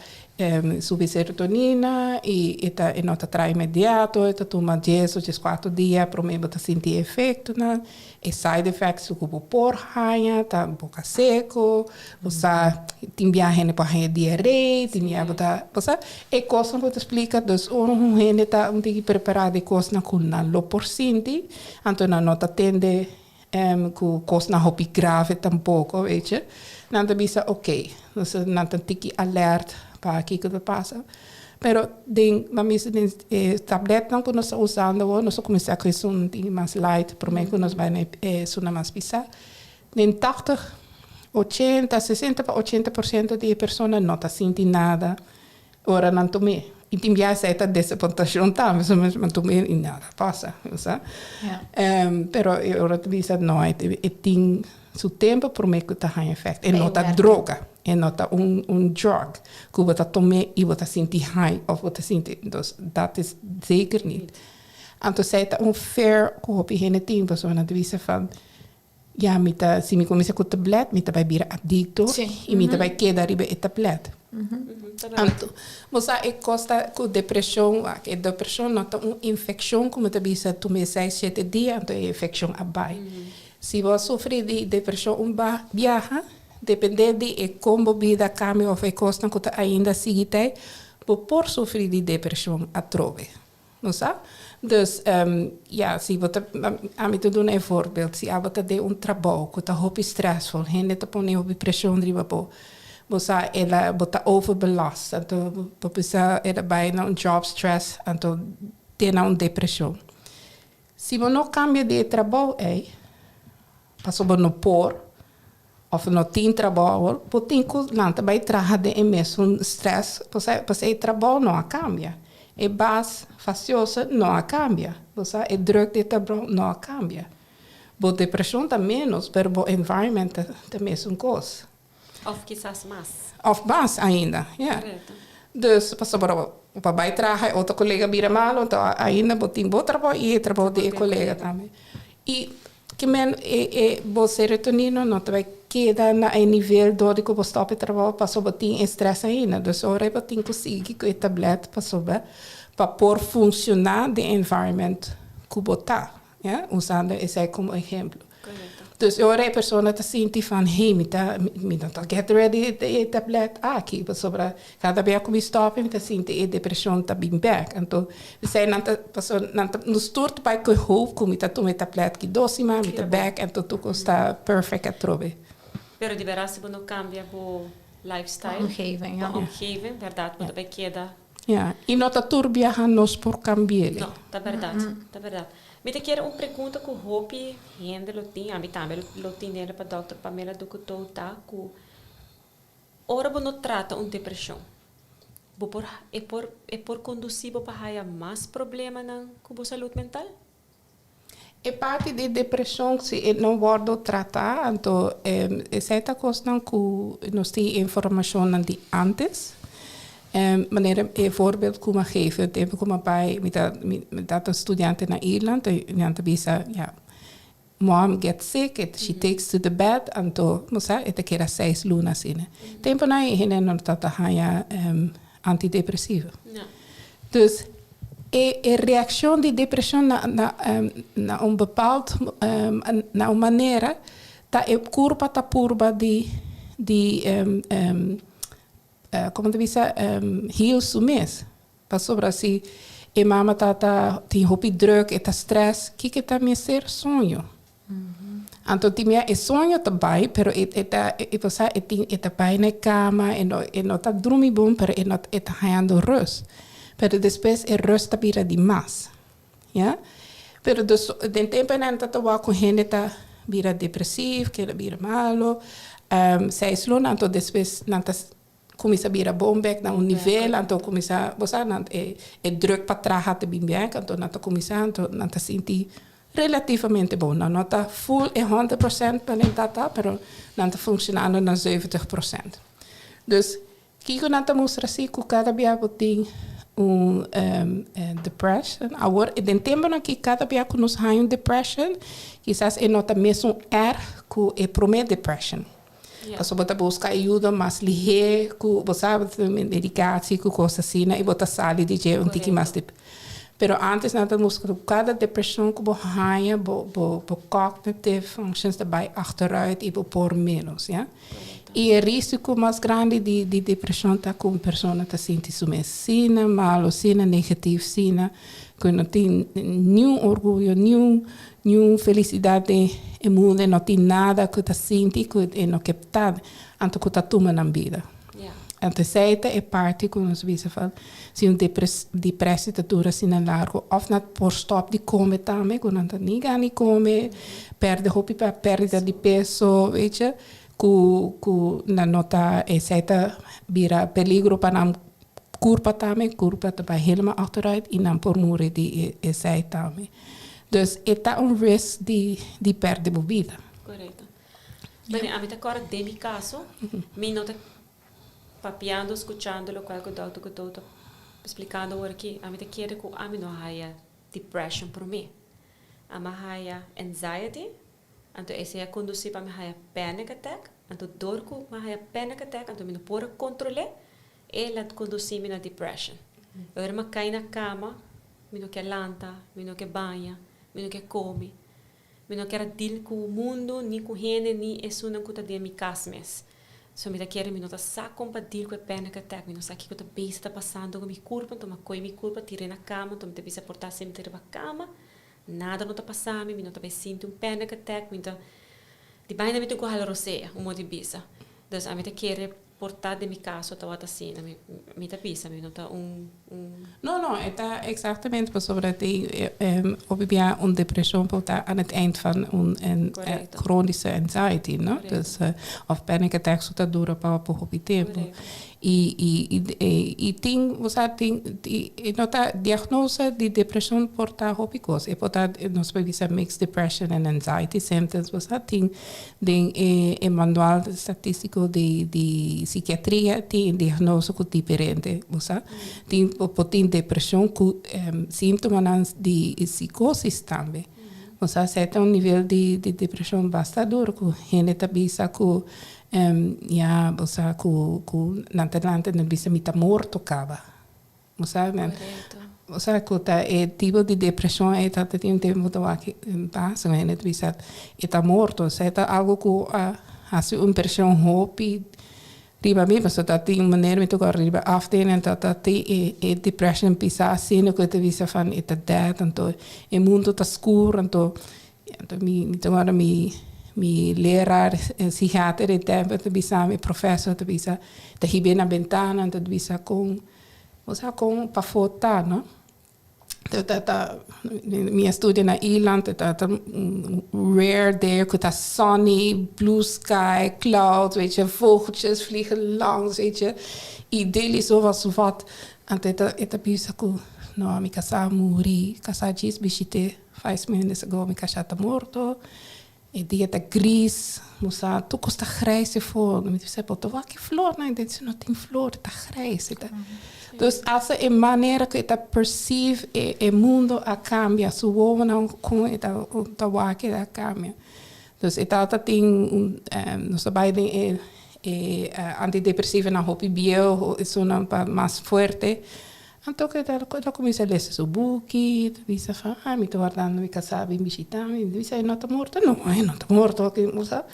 C: Subi serotonina i e ta e no ta traha inmediato, e ta tuma 10 o 14 dia prome bo ta sinti e efectonan. E side effects ku bo por haña ta boka seko, bo sa tin biaha hende por haña diaree, tin biaha bo ta, bo sa e kosnan ku ta splika. Dus ora un hende ta un tiki prepara di kosnan ku nan lo por sinti, anto nan no ta tende ku kosnan hopi grave tampoko, weet je. Nan ta bisa oké, dus nan ta tiki alert pa kiko ta pasa. Pero den, ban bisa den e tabletnan ku nos ta usando awor, nos a kuminsá ku esun tin mas light promé ku nos bai na esunnan mas pisá. Den 80, 80, 60 pa 80% di e persona no ta sinti nada ora nan tum'é. I tin biaha esei ta desapuntashon tambe, pasobra nan tum'é i nada pasa, bo sa. Pero e ora ta bisa no, e tin su tempu promé ku ta haña efèkto. E no ta droga, e no ta un drug ku bo ta tum'é i bo ta sinti high òf bo ta sinti, dus dat is zeker niet. Anto esei ta un fear ku hopi hende tin, pasobra nan ta bisa van, ya mi ta, si mi kuminsá ku tablet mi ta bai bira adikto i mi ta bai keda riba e tablet. Anto, bo sa e kos ta ku depreshon, wak, e depreshon no ta un infekshon ku mi ta bisa tuma e seis, shete dia anto e infekshon a bai. Si bo a sufri di depreshon un biaha, depende di e kon bo bida kambia òf e kosnan ku ta ainda sigui t'ei, bo por sufri di depreshon atrobe. No sa? Dus, ya, si bo ta, ami ta duna e voorbeeld, si abo ta den un trabou ku ta hopi stressful, hende ta pone hopi preshon riba bo, bo sa el a, bo ta overbelast, anto bo bisa el a bai na un job stress, anto te na un depreshon. Si bo no kambia di e trabou ei, pasobra bo no por, Of no tin trabou awor, bo tin ku lanta bai traha den e mesun stress, pasobra e trabou no a kambia. E bas fastioso no a kambia. Bo sa, e druk di e trabou no a kambia. Bo depreshon ta ménos, pero bo environment ta mesun kos.
B: Of kisas mas.
C: Of mas ainda, ya. Dus, pasobra bo pa bai traha e otro kolega bira malu, anto ainda bo tin bo trabou i e trabou di e kolega tambe. I Ke men e e bo serotonina no ta bai keda na e nivel dor di ku bo stòp e trabou pasobra bo tin e strès ainda. Dus ora bo tin ku sigui ku e tablet pasobra pa por funshoná den e environment ku bo ta, ya, usando esei komo ehemplo. Dus e ora e persona ta sinti van hey mi ta mi no ta get ready di e tablet aki pasobra Kada bia ku mi stòp mi ta sinti e depreshon ta bin bèk. Anto esei nan ta pasobra nan ta nos tur ta bai ku e hoop ku mi ta tuma e tablet ki dos siman mi ta bèk anto tur kos ta perfect atrobe.
B: Pero di bèrdat si bo no kambia bo lifestyle,
A: Omgeving, ja.
B: bo omgeving, bèrdat bo ta bai keda.
C: Ja, i no ta tur biaha nos por kambi'el.
B: No, ta bèrdat, ta bèrdat. Mi ta kere un pregunta ku hopi hende lo tin, ami tambe lo tin'el pa dòkter Pamela Dukutou ta ku Ora bo no trata un depresion, bo por e por e por conduci bo pa haya mas problemanan cu bo salud mental?
C: E parti di depresion si e no wordo trata, anto esei ta cosnan cu nos tin informacionnan di antes. Manera e voorbeeld cu mi a geven, e tempo cu mi a bay, mi ta mi ta studiante na Ierland, nan ta bisa ya, Mom gets sick, it she takes to the bed, anto bo sa e ta keda seis luna asina. Temponan e hende no ta ta haña antidepresivo. Dus e e reaccion di depresion na na na un bepaald na un manera ta e curpa ta purba di di como ta bisa heal su mes. Pasobra si e mama ta ta tin hopi druk, e ta stress, kiko e ta mester? Soño. Anto tin bia e soño ta bai, pero e e ta e bo sa e tin e ta bai na e kama, e no e no ta drumi bon, pero e no e ta hañando rust. Pero despues e rust ta bira di mas, ya. Pero dus den temponan ta ta wak ku hende ta bira depresief, keda bira malo, seis luna, anto despues nan ta Cuminsa bira bon bek na un nivel, anto cuminsa, bo sa, nan e e druk pa traha ta bin bek, anto nan ta cuminsa, anto nan ta sinti relativamente bon. Nan no ta full e 100% pa nan ta ta, pero nan ta funcionando na 70%. Dus, kico nan ta mustra si cu cada bia bo tin un depression, awor den temponan aki cada bia cu nos haña un depression, kisas e no ta mesun erg cu e prome depression. Pasobra bo ta buska ayuda mas lihé ku bo sa medikasie ku kos asina i bo ta sali di dje un tiki mas. Pero antes nan ta buska ku kada depreshon ku bo haña bo bo bo cognitive functions ta bai achteruit i bo por menos ya. I e risiko mas grandi di di depreshon ta ku un persona ta sinti su mes asina malu asina negatief asina ku no tin niun orguyo niun niun felisidat den e mundu e no tin nada ku ta sinti ku e no ke ta anto ku ta tuma nan bida. Anto esei ta e parti ku nos bisa van si un depresie ta dura asina largu òf nan por stòp di kome tambe ku nan ta ni gana di kome, pèrdè hopi pèrdida di peso weet je ku ku nan no ta esei ta bira peligro pa nan kurpa tambe, kurpa ta bai helemaal achteruit i nan por muri di esei tambe. Dus e ta un risk di di pèrdè bo bida.
B: Korekto. Bene, ami ta kòrda den mi kaso, mi no ta papiando, skuchando lokual ku dòkter Couteau ta splikando awor aki, ami ta kere ku ami no a haya depression promé. Ami a haya anxiety, anto esei a kondusí pa mi haya panic attack, anto dor ku mi a haya panic attack, anto mi no por a kontrol'é, el a kondusí mi na depression. Ora mi a kai na kama, mi no ke lanta, mi no ke baña, mi no ke kome. Mi no kier a deal ku mundu, ni ku hende, ni esunnan ku ta den mi kas mes. So mi ta kere mi no ta sa kon pa deal ku e panic attack, mi no sa kiko ta bezig ta pasando ku mi kurpa, nto mi a kohe mi kurpa tir'é na kama, nto mi ta bisa por ta asina mi ta riba kama, nada no ta pasa mi, mi no ta bai sinti un panic attack, mi ta di baina mi tin ku hala rosea, un modo di bisa. Dus ami ta kere. Por ta den mi caso tabata asina, mi mi ta bisa, mi no ta un un.
C: No, no, e ta exactamente pasobra tin hopi bia un depresion por ta aan het eind van un chronische anxiety, no? Dus of panic attacks cu ta dura pa hopi tempo. Y y y tin, bo sa tin e no ta diagnose di depresion por ta hopi cos, e por ta nos por bisa mixed depression and anxiety symptoms, bo sa tin Den e manual statístiko di di sikiatria tin diagnose ku diferente, bo sa. Tin bo por tin depreshon ku síntomanan di sikósis tambe. Bo sa esei ta un nivel di di depreshon basta duro ku hende ta bisa ku ya bo sa ku ku nan ta lanta nan bisa mi ta morto kaba. Bo sa men, bo sa ku ta e tipo di depreshon ei ta tin un tempu ta wak pasa ku hende ta bisa e ta morto, esei ta algu ku a hasi un impreshon hopi riba mi pasobra ta tin un manera mi ta kòrda riba afdeling ta ta tin e e depression pisa asina ku e ta bisa van e ta dead anto e mundu ta skur anto anto mi mi ta kòrda mi mi leraar psikiater e tempu ta bisa mi profesor ta bisa ta hib'é na bentana anto ta bisa kon. Bo sa kon pafó ta, no? Ta ta ta mi a studia na Ierland, ta ta rare day ku ta sunny, blue sky, clouds, weet je, vogeltjes vliegen langs, weet je. Idyllisch of wat. Anto e ta e ta bisa ku no, mi kasá a muri, kasá djis bishit'é 5 minutes ago, mi kasá ta morto. E dia ta gris, bo sa tur kos ta grijs efo. Mi ta bisa, bo ta wak e flornan? E ta bisa, no tin flor, ta grijs. E ta Dus asta e manera ku e ta perceive e e mundo a kambia, su wowonan kon e ta ta wak e a kambia. Dus e tabata tin un nos ta bai den e e antidepresivonan hopi bieu, esunnan pa mas fuerte. Anto ku el a kuminsá lesa su buki, ta bisa fa, ah, mi ta wardando mi kasá bin bishitá mi. Mi bisa, e no ta morto? No, e no ta morto. Bo sa?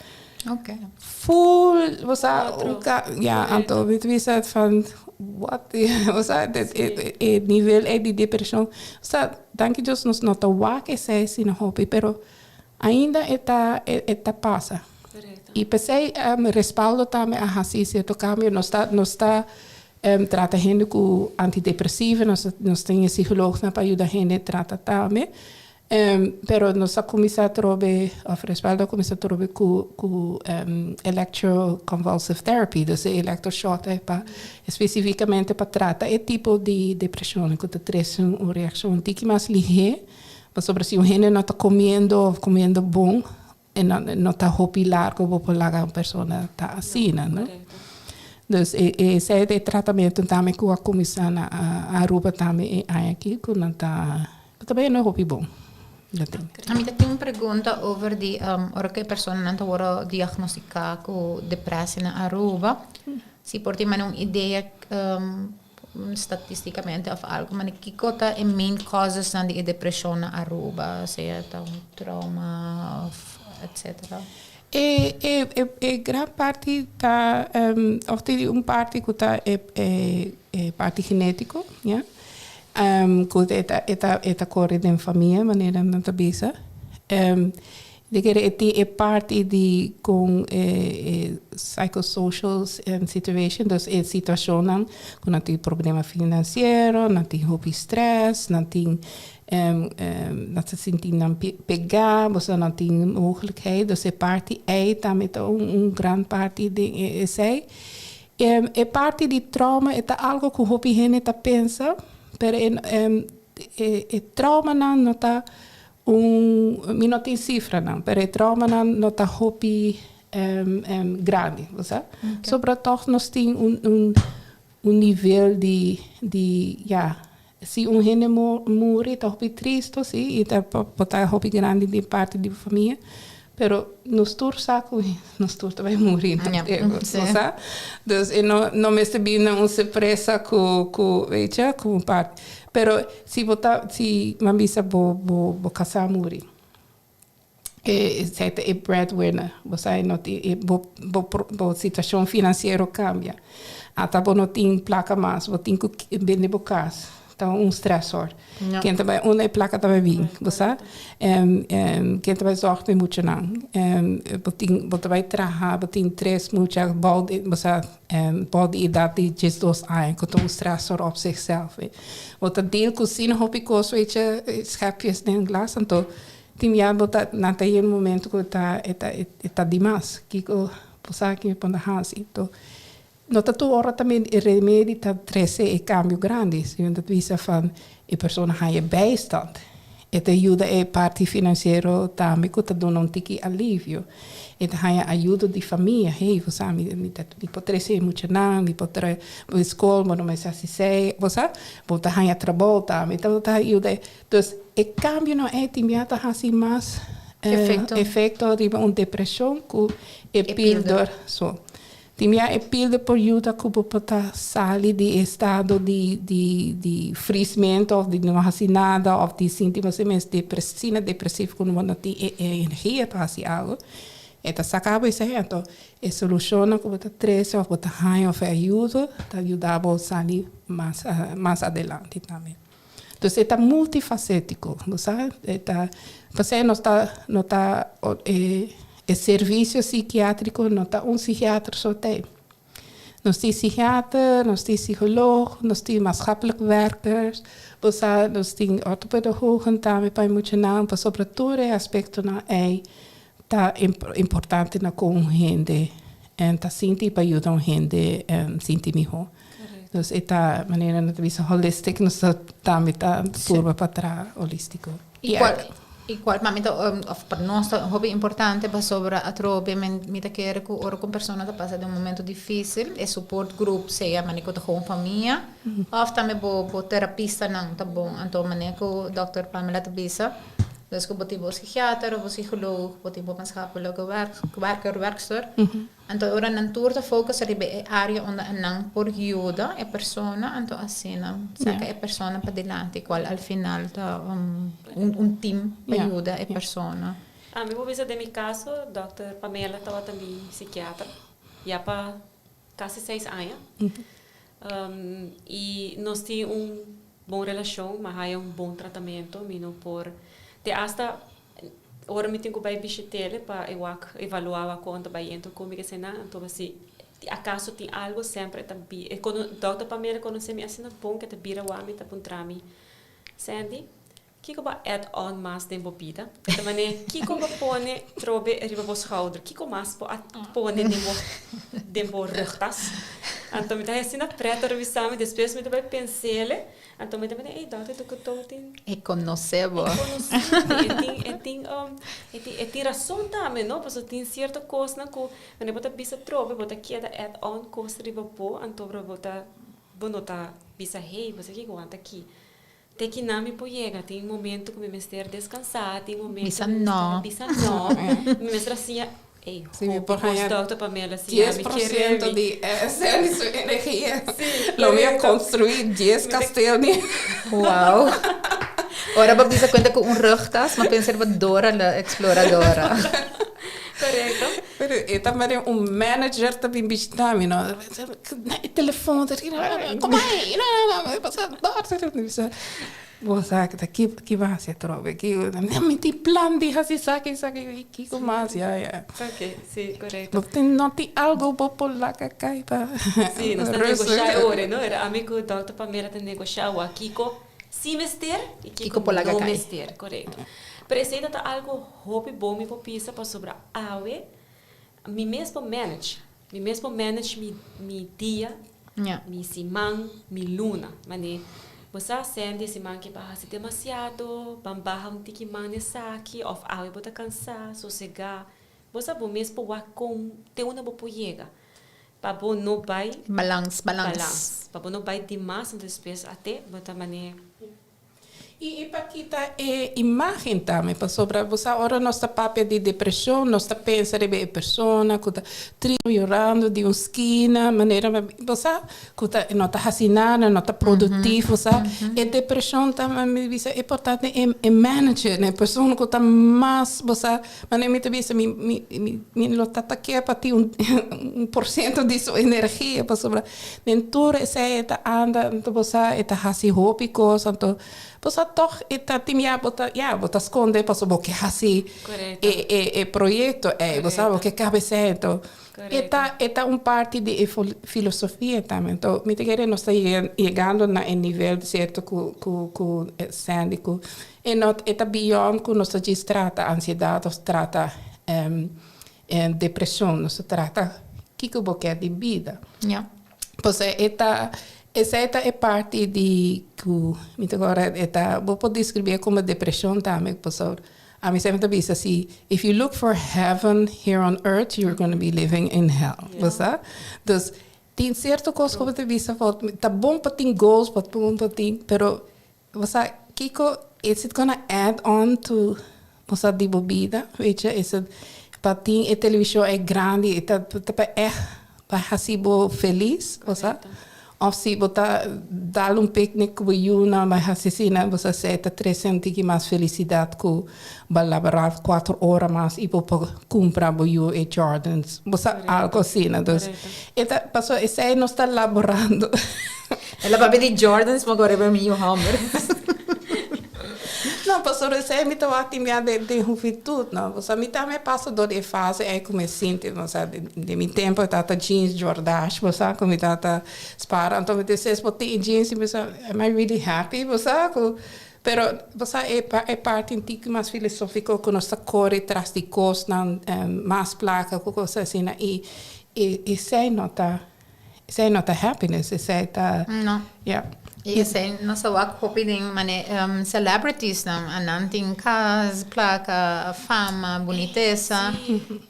C: Ful, bo sa, un ka, ya, anto mi ta bisa van, wat? Bo sa, e nivel ei di depreshon. O sa, danki Dios nos no ta wak esei asina hopi, pero ainda e ta, e ta pasa. I p'esei Respaldo tambe a hasi sierto kambio. Nos ta, nos ta Trata hende ku antidepresivo, nos nos tin e psikolognan pa yuda hende trata tambe. Pero nos a kuminsá atrobe, òf Respaldo a kuminsá atrobe ku ku electroconvulsive therapy, dus e electroshòk ei pa spesifikamente pa trata e tipo di depreshon ku ta trese un reakshon un tiki mas lihé, pasobra si un hende no ta komiendo òf komiendo bon, E no no ta hopi largo bo por laga un persona ta asina, no? Dus e e esei ta e tratamentu tambe ku a kuminsá na Aruba tambe e aña aki ku nan ta ku ta bayendo hopi bon. Lo tin.
A: Ami ta tin un pregunta over di ora ku e personanan ta wòrdu diagnostiká ku depresie na Aruba, si por tin mane un idea statisticamente of algo mane kiko ta e main causesnan di e depresion na Aruba, sea ta un trauma of etcetera.
C: E e e e gran parti ta of tin un parti ku ta e e e parti genetiko, ya. Ku e ta e ta e ta kore den famia manera nan ta bisa. Di kere e tin e parti di kon e e psychosocial situation, dus e situashonnan ku nan tin problema finansiero, nan tin hopi stress, nan tin nan ta sinti nan pegá, boso nan tin mogelijkheid. Dus e parti ei tambe ta un un gran parti den esei. E parti di trauma e ta algo ku hopi hende ta pensa, pero e e e traumanan no ta un, mi no tin sifranan, pero e traumanan no ta hopi grandi, bo sa. Sobra tòg nos tin un un un nivel di di ya, si un hende muri ta hopi tristo si i ta por ta hopi grandi den parti di bo famia, pero nos tur sa ku nos tur ta bai muri na un tempu, bo sa. Dus e no no mester bini un sorpresa ku ku weet je ku un parti. Pero si bo ta si nan bisa bo bo bo kasá muri. E esei ta e breadwinner. Bo sa e no tin e bo bo bo situacion financiero cambia. Ata bo no tin placa mas, bo tin cu bende bo cas. Ta un stressor.
A: Ja.
C: Ken ta bai unda e placa ta bai bin, bo sa? Ken ta bai zorg pa e muchanan? Bo tin bo ta bai traha, bo tin tres mucha bou di bo sa bou di edad di diesdos aña cu ta un stressor op zichzelf. Bo ta deal cu asina hopi cos weet je, schepjes den glas anto Tin bia bo ta nan ta yega un momento ku ta e ta e ta dimas. Kiko bo sa ki mi por ta hasi? Enton no ta tur ora tambe e remedi ta trese e kambio grandi. Si bo ta bisa van e persona haña bijstand e ta yuda e parti finansiero tambe ku ta duna un tiki alivio. E ta haña ayudo di famia, hey bo sa mi mi ta mi por trese e muchanan, mi por trae bo skol, bo no mester hasi esei, bo sa bo ta haña trabou tambe. Ta ta yuda e Dus e kambionan ei tin bia ta hasi mas
A: Efekto.
C: efekto riba un depreshon ku e
A: E pilder.
C: pilder. So, tin bia e pilder por yuda ku bo por ta sali di e estado di di di frismento òf di no hasi nada òf di sinti bo mes asina depresivo ku bo no tin e energia pa hasi algu. E ta saka bo esei anto e solushonnan ku bo ta trese òf bo ta haña òf e ayudo ta yuda bo sali mas mas adelante tambe. Dus e ta multifacético, bo sa, e ta, pasei nos ta, no ta, e e servicio psikiatrico no ta un psikiater so t'ei. Nos tin psikiater, nos tin psicoloog, nos tin maatschappelijk werkers, bo sa, nos tin orthopedagogen tambe pa e muchanan, pasobra tur e aspectonan ei ta importante na con un hende ta sinti pa yuda un hende sinti miho. Dus e ta manera nan ta bisa holistic, nos ta tambe ta purba pa traha holistico.
A: Y cual, y cual pa mi ta, of pa nos ta hopi importante pasobra atrobe mi ta kere cu ora cu un persona ta pasa den un momento dificil e support group sea manera cu ta gewoon famia of tambe bo bo terapistanan ta bon. Anto manera cu dokter Pamela ta bisa Dus ku bo tin bo psikiater of bo psikoloog, bo tin bo maatschappelijke werker, werkster. Anto ora nan tur ta focus riba e area unda nan por yuda e persona, anto asina saka e persona padilanti cual al final ta un team pa yuda e persona.
B: Ami por bisa den mi caso dòkter Pamela tabata mi psikiater ya pa casi seis aña. Y nos tin un bon relacion, mi a haya un bon tratamento, mi no por te hasta ora mi tin cu bay bishitele pa e wak evalua wak con ta bayendo cu mi esena, anto si acaso tin algo semper e ta bi e cono dokter Pamela conoce mi asina bon cu e ta bira wak mi ta puntra mi Sandy Kiko bo a add on mas den bo bida? Ta manera kiko bo pone trobe riba bo schouder? Kiko mas bo a pone den bo den bo rugtas? Anto mi ta haci asina pret ora bisa mi, despues mi ta bai pensele, anto mi ta mira ey dòkter Ducutó tin.
A: E conoce bo.
B: E conoce mi, e tin e tin e tin e tin rason tambe no, pasobra tin cierto cosnan cu wanneer bo ta bisa trobe bo ta keda add on cos riba bo, anto bo ta bo no ta bisa hey bo sa kiko wanta aki. Te kinan mi por yega, tin momento ku mi mester deskansá, tin momento
A: Bisa
B: ku mi
A: no.
B: mester bisa no, mi mester a siña, ey,
C: Si mi
B: hopi
C: por
B: kos
C: haña
B: dòkter Pamela siña
C: dies
B: mi
C: por
B: kere
C: ciento
B: mi.
C: di Sandy su energia,
B: Sí,
C: lo mi a
B: korekto.
C: construí dies
B: Mi ta
C: kasteel di.
A: Wow. Ora bo bisa cuenta cu un rugtas, m'a pensa riba Dora la Exploradora.
B: Korekto.
C: Pero e ta mane un manager ta bin bishita mi no. Na e telefon ta kom ai Bo sa ki ta ki bo hasi atrobe ki mi tin plan di hasi esaki esaki kiko mas ya ya.
B: Ok si korekto.
C: Bo tin no tin algo bo por laga kai pa
B: Si nos ta negoshá e ora no era ami ku dòkter Pamela ta negoshá wak kiko si mester i kiko no mester korekto. Pero esei ta ta algo hopi bon mi por bisa pasobra awe mi mes por manage. Mi mes por manage mi mi dia, mi siman, mi luna. Mane, bo sa Sandy e siman ke bo a hasi demasiado, ban baha un tiki man esaki of awe bo ta kansa, sosega. Bo sa bo mes por wak kon te unda bo por yega pa bo no bai
A: Balans, balans.
B: balans. Pa bo no bai dimas, enton despues ate bo ta mane.
C: I pa kita e imágen tambe, pasobra bo sa ora nos ta papia di depreshon nos ta pensa riba e persona ku ta tristu yorando di un skina manera bo sa ku ta no ta hasi nada no ta produktief bo sa e depreshon ta mi bisa e por ta e manager e persona ku ta mas bo sa manera mi ta bisa mi mi mi lo ta ta ke pa tin un por siento di su energia pasobra Den tur esei e ta anda, anto bo sa e ta hasi hopi kos, anto bo sa tòg e ta tin ya bo ta ya bo ta skonde pasobra bo ke hasi e e e proyekto ei, bo sa bo ke kaba esei, anto e ta e ta un parti di e filosofia tambe, anto mi ta kere nos ta yegando na e nivel sierto ku ku ku Sandy ku e no e ta beyond ku nos ta djis trata ansiedat òf trata Depresion nos ta trata kiko bo ke di bida. Pasobra e ta esei ta e parti di ku mi ta kòrda e ta bo por deskribí komo depresion tambe pasobra ami semper ta bisa si if you look for heaven here on earth you're gonna be living in hell bo sa. Dus tin sierto kos ku bo ta bisa ta bon pa tin goals ta bon pa tin pero Bo sa kiko is it gonna add on to bo sa di bo bida weet je is it pa tin e television e grandi e ta ta pa echt pa hasi bo felis bo sa of si bo ta dal un picnic ku bo yunan bai hasi asina bo sa esei ta trese un tiki mas felisidat ku bo a labora kuater ora mas i bo por kumpra bo yu e Jordans bo sa algo asina dus e ta pasobra esei nos ta laborando.
A: El a papia di Jordans ma kore pa mi yu hòmber.
C: No, pasobra esei mi ta wak tin bia den den huventut, no. Pasobra mi tambe a pasa dor di e fase ei ku mi a sinti, bo sa, den mi tempu e tabata jeans Jordache, bo sa, ku mi tabata spara. Anto mi despues bo tin e jeans i mi bisa, am I really happy, bo sa, ku pero bo sa e e parti un tiki mas filosófiko ku nos ta kore tras di kosnan mas plaka ku kos asina i esei no ta Esei no ta happiness, esei ta.
A: No.
C: Ya.
A: I esei nos a wak hopi den mane celebrities nan, a nan tin kas, plaka, fama, bunitesa,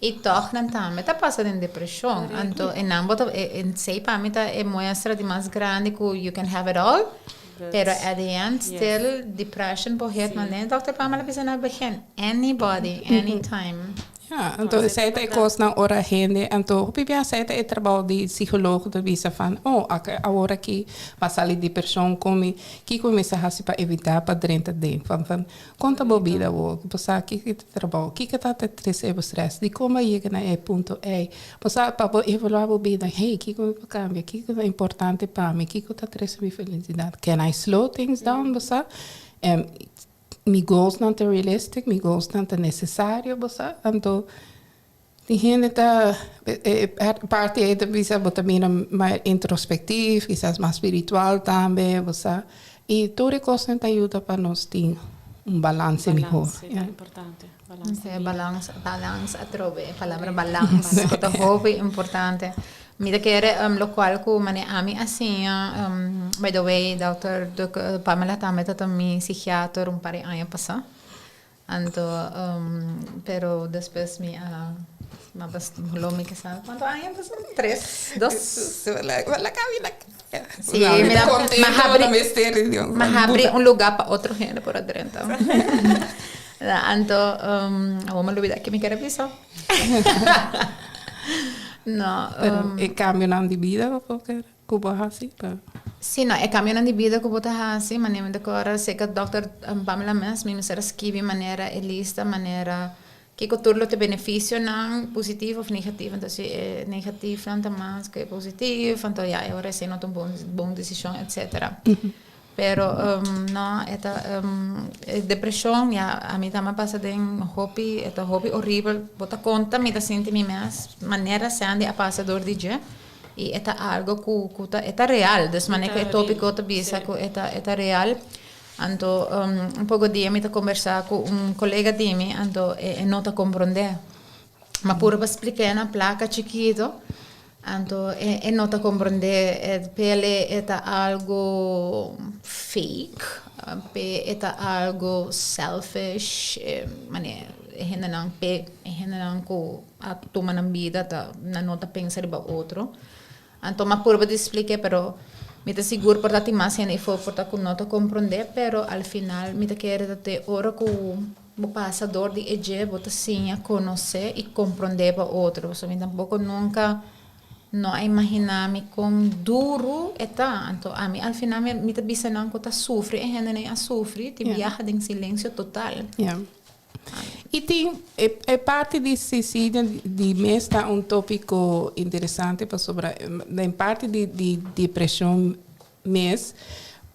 A: i tòg nan tambe ta pasa den depreshon. Anto e nan bo ta, esei pa mi ta e muestra di mas grandi ku you can have it all, pero at the end still depression por hit mane dòkter Pamela bisa na begin, anybody, anytime.
C: Ja, anto esei ta e kosnan ora hende, anto hopi bia esei ta e trabou di psicoloog ta bisa van, oh, awor aki bo a sali di persoon kon mi, kiko mi mester hasi pa evita pa drenta den van van kon ta bo bida awor, bo sa kiko ta trabou, kiko ta ta trese bo stress, dikon bo a yega na e punto ei, bo sa pa bo evalua bo bida, hey, kiko mi por kambia, kiko ta importante pa mi, kiko ta trese mi felicidad, can I slow things down, bo sa. Mi goalsnan ta realistic, mi goalsnan ta necesario, bo sa. Anto tin hende ta e parti ei ta bisa bo ta bira mas introspectief, kisas mas spiritual tambe, bo sa. I tur e kosnan ta yuda pa nos tin un balance mihor.
B: Balance ta importante. Balance.
A: Sí, balans, balans atrobe, e palabra balans ku ta hopi importante. Mi ta kere lokual ku mane ami a siña, by the way dòkter Pamela tambe ta ta mi sigiater un par di aña pasá. Anto pero despues mi a lo mi ke sa kuantu aña pasá? Tres, dos? Sí, mi ta
C: contento,
A: ma habri,
C: no mester di Dios.
A: Ma habri un lugar pa otro hende por adrenta. Anto, um, awor mi lubida ki mi kier a bisa. No,
C: Pero e cambionan di bida bo por kere ku bo hasi pa.
A: Sí, no, e cambionan di bida ku bo ta hasi, manera mi ta kòrda serka dòkter Pamela mes, mi mester a skibi manera e lista, manera Kiko tur lo ta beneficionan, positivo of negativo? Entonces si e negatiefnan ta mas ku e positief, anto ya e ora esei no ta un bon bon desishon etcetera. Pero no e ta e depresion ya ami tambe a pasa den hopi e ta hopi horibel bo ta konta mi ta sinti mi mes manera Sandy a pasa dor di dje i e ta algo ku ku ta e ta real dus manera ku e topiko ta bisa ku e ta e ta real. Anto un poko dia mi ta kombersá ku un kolega di mi, anto e no ta komprondé. Ma puru pa splik'é na plaka chikitu, anto e no ta komprondé. P'el e ta algu fake, p'e e ta algu selfish, manera e hendenan p'e e hendenan ku a tuma nan bida ta nan no ta pensa riba otro. Anto m'a purba di splik'é, pero mi ta sigur por ta tin mas hende afó por ta ku no ta komprondé, pero al final mi ta kere ta te ora ku bo pasa dor di e dje bo ta siña konosé i komprondé pa otro. Pasobra mi tampoko nunka no a imaginá mi kon duru e ta. Anto ami al final mi ta bisa nan ku ta sufri e hendenan a sufri tin biaha den silensio total.
C: I tin e parti di suicidio di mes ta un topico interesante pasobra den parti di depresion mes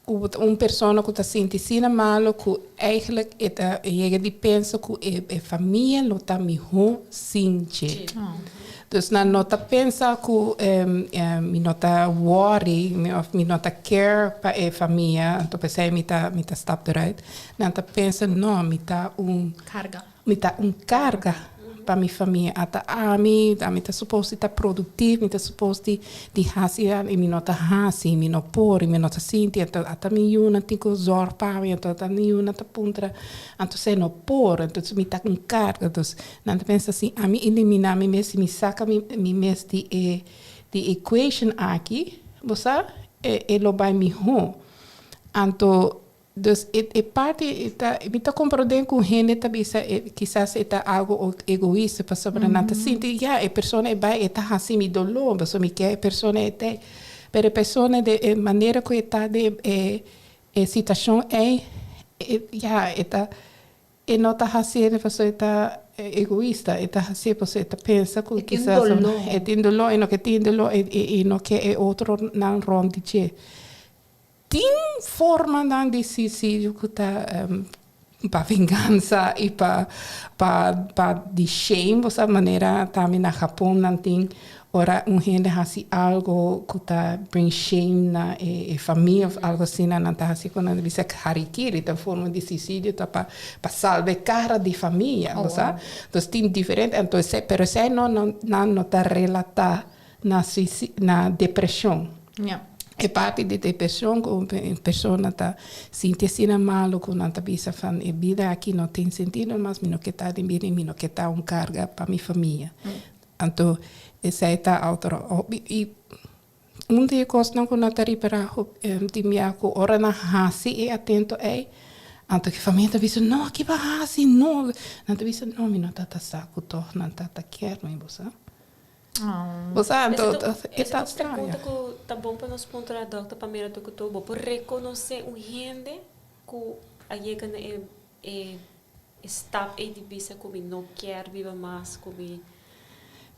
C: cu bo ta un persona cu ta sinti asina malo cu eigenlijk e ta yega di pensa cu e famia lo ta miho sin dje. Dus nan no ta pensa cu mi no ta worry of mi no ta care pa e famia anto p'esei mi ta mi ta stap eruit. Nan ta pensa, no, mi ta un
A: Carga.
C: Mi ta un carga pa mi famia. Ata ami, ami ta supos di ta productief, mi ta supos di di haci i mi no ta haci, mi no por, i mi no ta sinti, anto ata mi yunan tin cu zorg pa mi, anto ata mi yunan ta puntra, anto esei no por, anto mi ta un carga. Dus nan ta pensa si ami elimina mi mes, si mi saca mi mi mes di e di equation aki, bo sa, e e lo bai miho. Anto Dus e e parti e ta mi ta comprende cu hende ta bisa e kisas e ta algo egoista pasobra nan ta sinti ya e persona e bai e ta haci mi dolor pasobra mi kier e persona e ta pero e persona den e manera cu e ta den e e situacion ey e ya e ta e no ta haciendo pasobra e ta egoista e ta haci pasobra e ta pensa cu kisas e tin dolor e no ke tin dolor e no ke e otronan rond di dje. Tin formanan di suicidio cu ta pa vengansa y pa pa pa di shame, bo sa manera tambe na Japon nan tin ora un hende haci algo cu ta bring shame na e famia of algo asina nan ta haci cu nan ta bisa harikiri ta un forma di suicidio ta pa pa salba e cara di famia, bo sa. Entonces tin diferente anto esey pero esey no nan no ta relata na na depresion. E parti di depresion cu un persona ta sinti asina malo cu nan ta bisa van e bida aki no tin sentido mas, mi no ke ta den bida y mi no ke ta un carga pa mi famia. Anto esey ta otro y un di e cosnan cu nan ta ripara tin bia cu ora nan haci e atento ey anto e famia ta bisa no ki bo a haci no nan ta bisa no mi no ta ta sa cu toch nan ta ta kier mi bo sa. Bo sa, anto e ta straño.
B: Pregunta ku ta bon pa nos puntra dòkter Pamela Tukutu, bo por rekonosé un hende ku a yega na e e stap ei di bisa ku mi no kier biba mas, ku mi.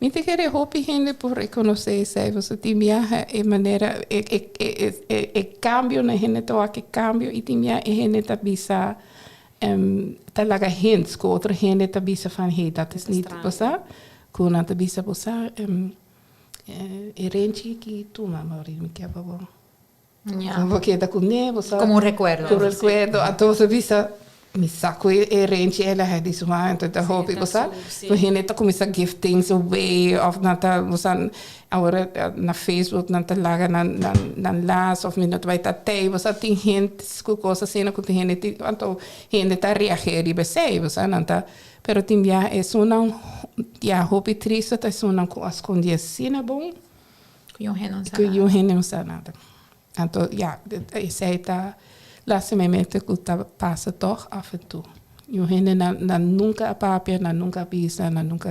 C: Mi ta kere hopi hende por rekonosé esei, pasobra tin biaha e manera e e e e kambio na hende ta wak e kambio i tin biaha e hende ta bisa ta laga hints ku otro hende ta bisa van hey dat is niet, bo sa? Ku nan ta bisa bo sa e renchi ki tuma Maureen mi ke pa bo bo keda kuné bo sa.
A: Komo un rekuerdo.
C: Komo un rekuerdo anto bo ta bisa mi sa ku e renchi el a hei di su mama anto ta hopi bo sa ku hende ta kuminsá give things away òf nan ta bo sa awor na Facebook nan ta laga nan nan las òf mi no ta bai ta tei bo sa tin hende ku kos asina ku tin hende tin anto hende ta reageer riba esei bo sa nan ta Pero tin biaha esunnan ya hopi tristu ta esunnan ku a skondi asina bon
A: Ku yun hende no sa
C: ku
A: nada.
C: yun hende no sa nada. Anto ya, esei ta lastimamente ku ta pasa tòg af en toe. Yu hende nan nan nunka a papia, nan nunka a bisa, nan nunka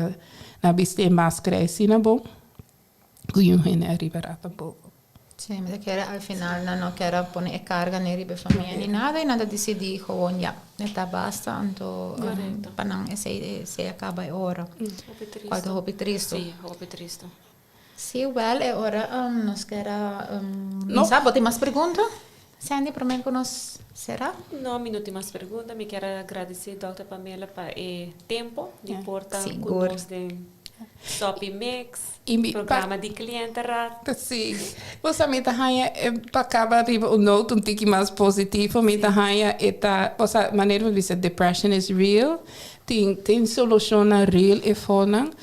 C: nan a bisti e maskara asina bon ku yu hende a ripará tampoko.
A: Sí, mi ta kere al final nan no kier a pone e karga ni riba e famia ni nada i nan ta disidí gewoon ya, e ta basta anto pa nan esei esei a kaba e ora. Kual ta hopi tristu.
B: Sí, hopi tristu.
A: Sí, wèl e ora nos kier a no sa, bo tin mas pregunta, Sandy, promé ku nos sera?
B: No, mi no tin mas pregunta. Mi kier a gradisí Dòkter Pamela pa e tempo di por ta ku nos den Sopi Mix, programa di Cliëntenraad.
C: Sí. Bo sa mi ta haña pa kaba riba un note un tiki mas positivo, mi ta haña e ta, bo sa manera bo bisa depression is real, tin tin solushonnan real efonan.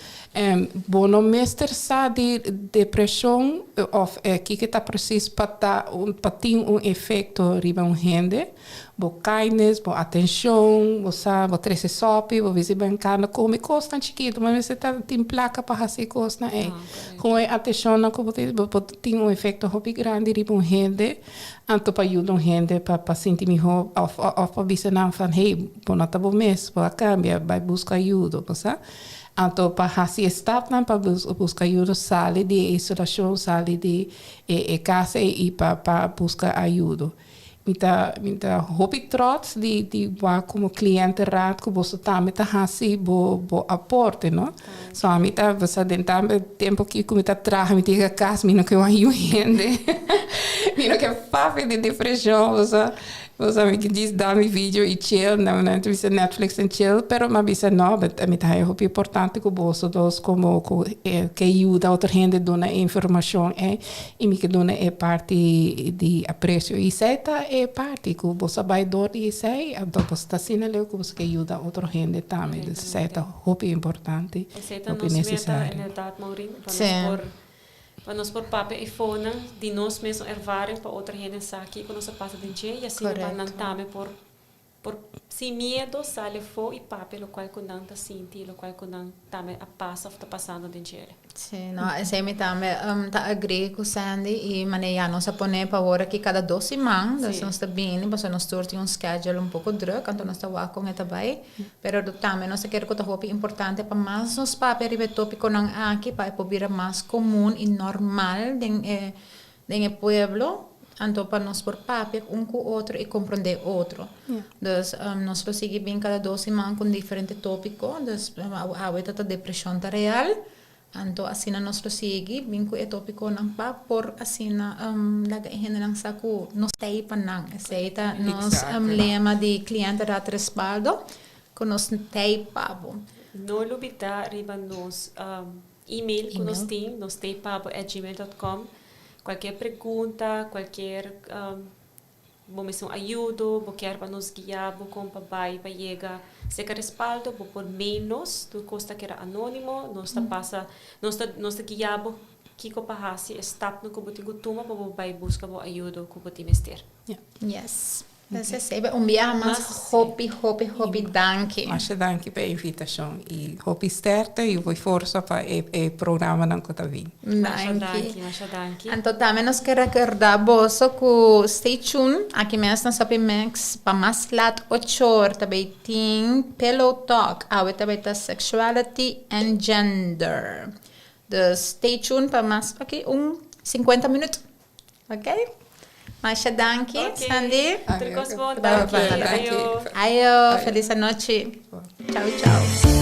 C: Bo no mester sa di depresion of kiko ta precies pa ta pa tin un efecto riba un hende. Bo kindness, bo atencion, bo sa bo trece sopi, bo bisti bo encanta come cosnan chikito, bo mester ta tin placa pa haci e cosnan ey. Con e atencionnan cu bo tin bo por tin un efecto hopi grandi riba un hende, anto pa yuda un hende pa pa sinti miho of of pa bisa nan van hey bo no ta bo mes, bo a cambia, bay busca ayudo, bo sa. Anto pa hasi e stapnan pa buska ayudo sali di e isolashon, sali di e kas ei i pa pa buska ayudo. Mi ta mi ta hopi trots di di wak komo kliente raad ku boso tambe ta hasi bo bo aporte no. So ami ta basa den tambe tempu aki ku mi ta traha mi ta yega kas mi no ke wak niun hende mi no ke papia di depreshon boso. Bo sa mi ki djis da mi video i chill, nan nan ta bisa Netflix and chill, pero mi a bisa no, mi ta haña hopi importante ku boso dos komo ku ke yuda otro hende duna e informashon ei i mi ke duna e parti di apresio. I esei ta e parti ku boso a bai dor di esei, anto boso ta asina leu ku boso ke yuda otro hende tambe. Dus esei ta hopi importante,
B: Esei ta
C: hopi
B: nos meta
C: nesesario.
B: inderdaad Maureen, pa nos por Pa nos por papia e fonan di nos mesun ervaring pa otro hende sa kiko nos a pasa den dje i asina pa nan tambe por por sin miedo sali afó i papia lokual ku nan ta sinti i lokual ku nan tambe a pasa òf ta pasando den djele.
A: Sí, no, esei mi tambe ta agree ku Sandy i manera ya nos a pone pa awor aki kada dos siman, dus nos ta bini pasobra nos tur tin un schedule un poko druk, anto nos ta wak kon e ta bai. Pero tambe nos ta kere ku ta hopi importante pa mas nos papia riba e tópikonan aki pa e por bira mas komun i normal den e den e pueblo, anto pa nos por papia un ku otro i komprondé otro. Dus nos lo sigui bin kada dos siman ku un diferente tópiko, dus awe ta ta depreshon ta real. Anto asina nos lo sigui bin ku e topikonan pa por asina laga e hendenan sa ku nos ta ei pa nan. Esei ta nos lema di Cliente Raad Respaldo, ku nos ta ei pa bo.
B: No lubida riba nos email ku nos tin, nos ta ei pa bo at gmail dot com. Kualkier pregunta, kualkier Bo mester un ayudo, bo kier pa nos guia bo kon pa bai pa yega serka respaldo, bo por mail nos, tur kos ta keda anonimo, nos ta pasa, nos ta nos ta guia bo kiko pa hasi, e stapnan ku bo tin ku tuma pa bo bai buska bo ayudo ku bo tin mester.
A: Yes. Entonces sebe un biaha mas hopi hopi hopi danki.
C: Masha danki pa e invitashon i hopi sterkte i hopi forsa pa e e programanan ku ta bin.
B: Masha danki, masha danki.
A: Anto tambe nos ke rekorda boso ku stay tune aki mes na Sopi Mix pa mas lat ochor ta bay tin Pillow Talk awe ta bay ta sexuality and gender. Dus stay tune pa mas aki un 50 minuut. Ok. Masha danki Sandy.
B: Tur kos bon, danki. Ayo.
A: Ayo, felis anochi. Chau chau.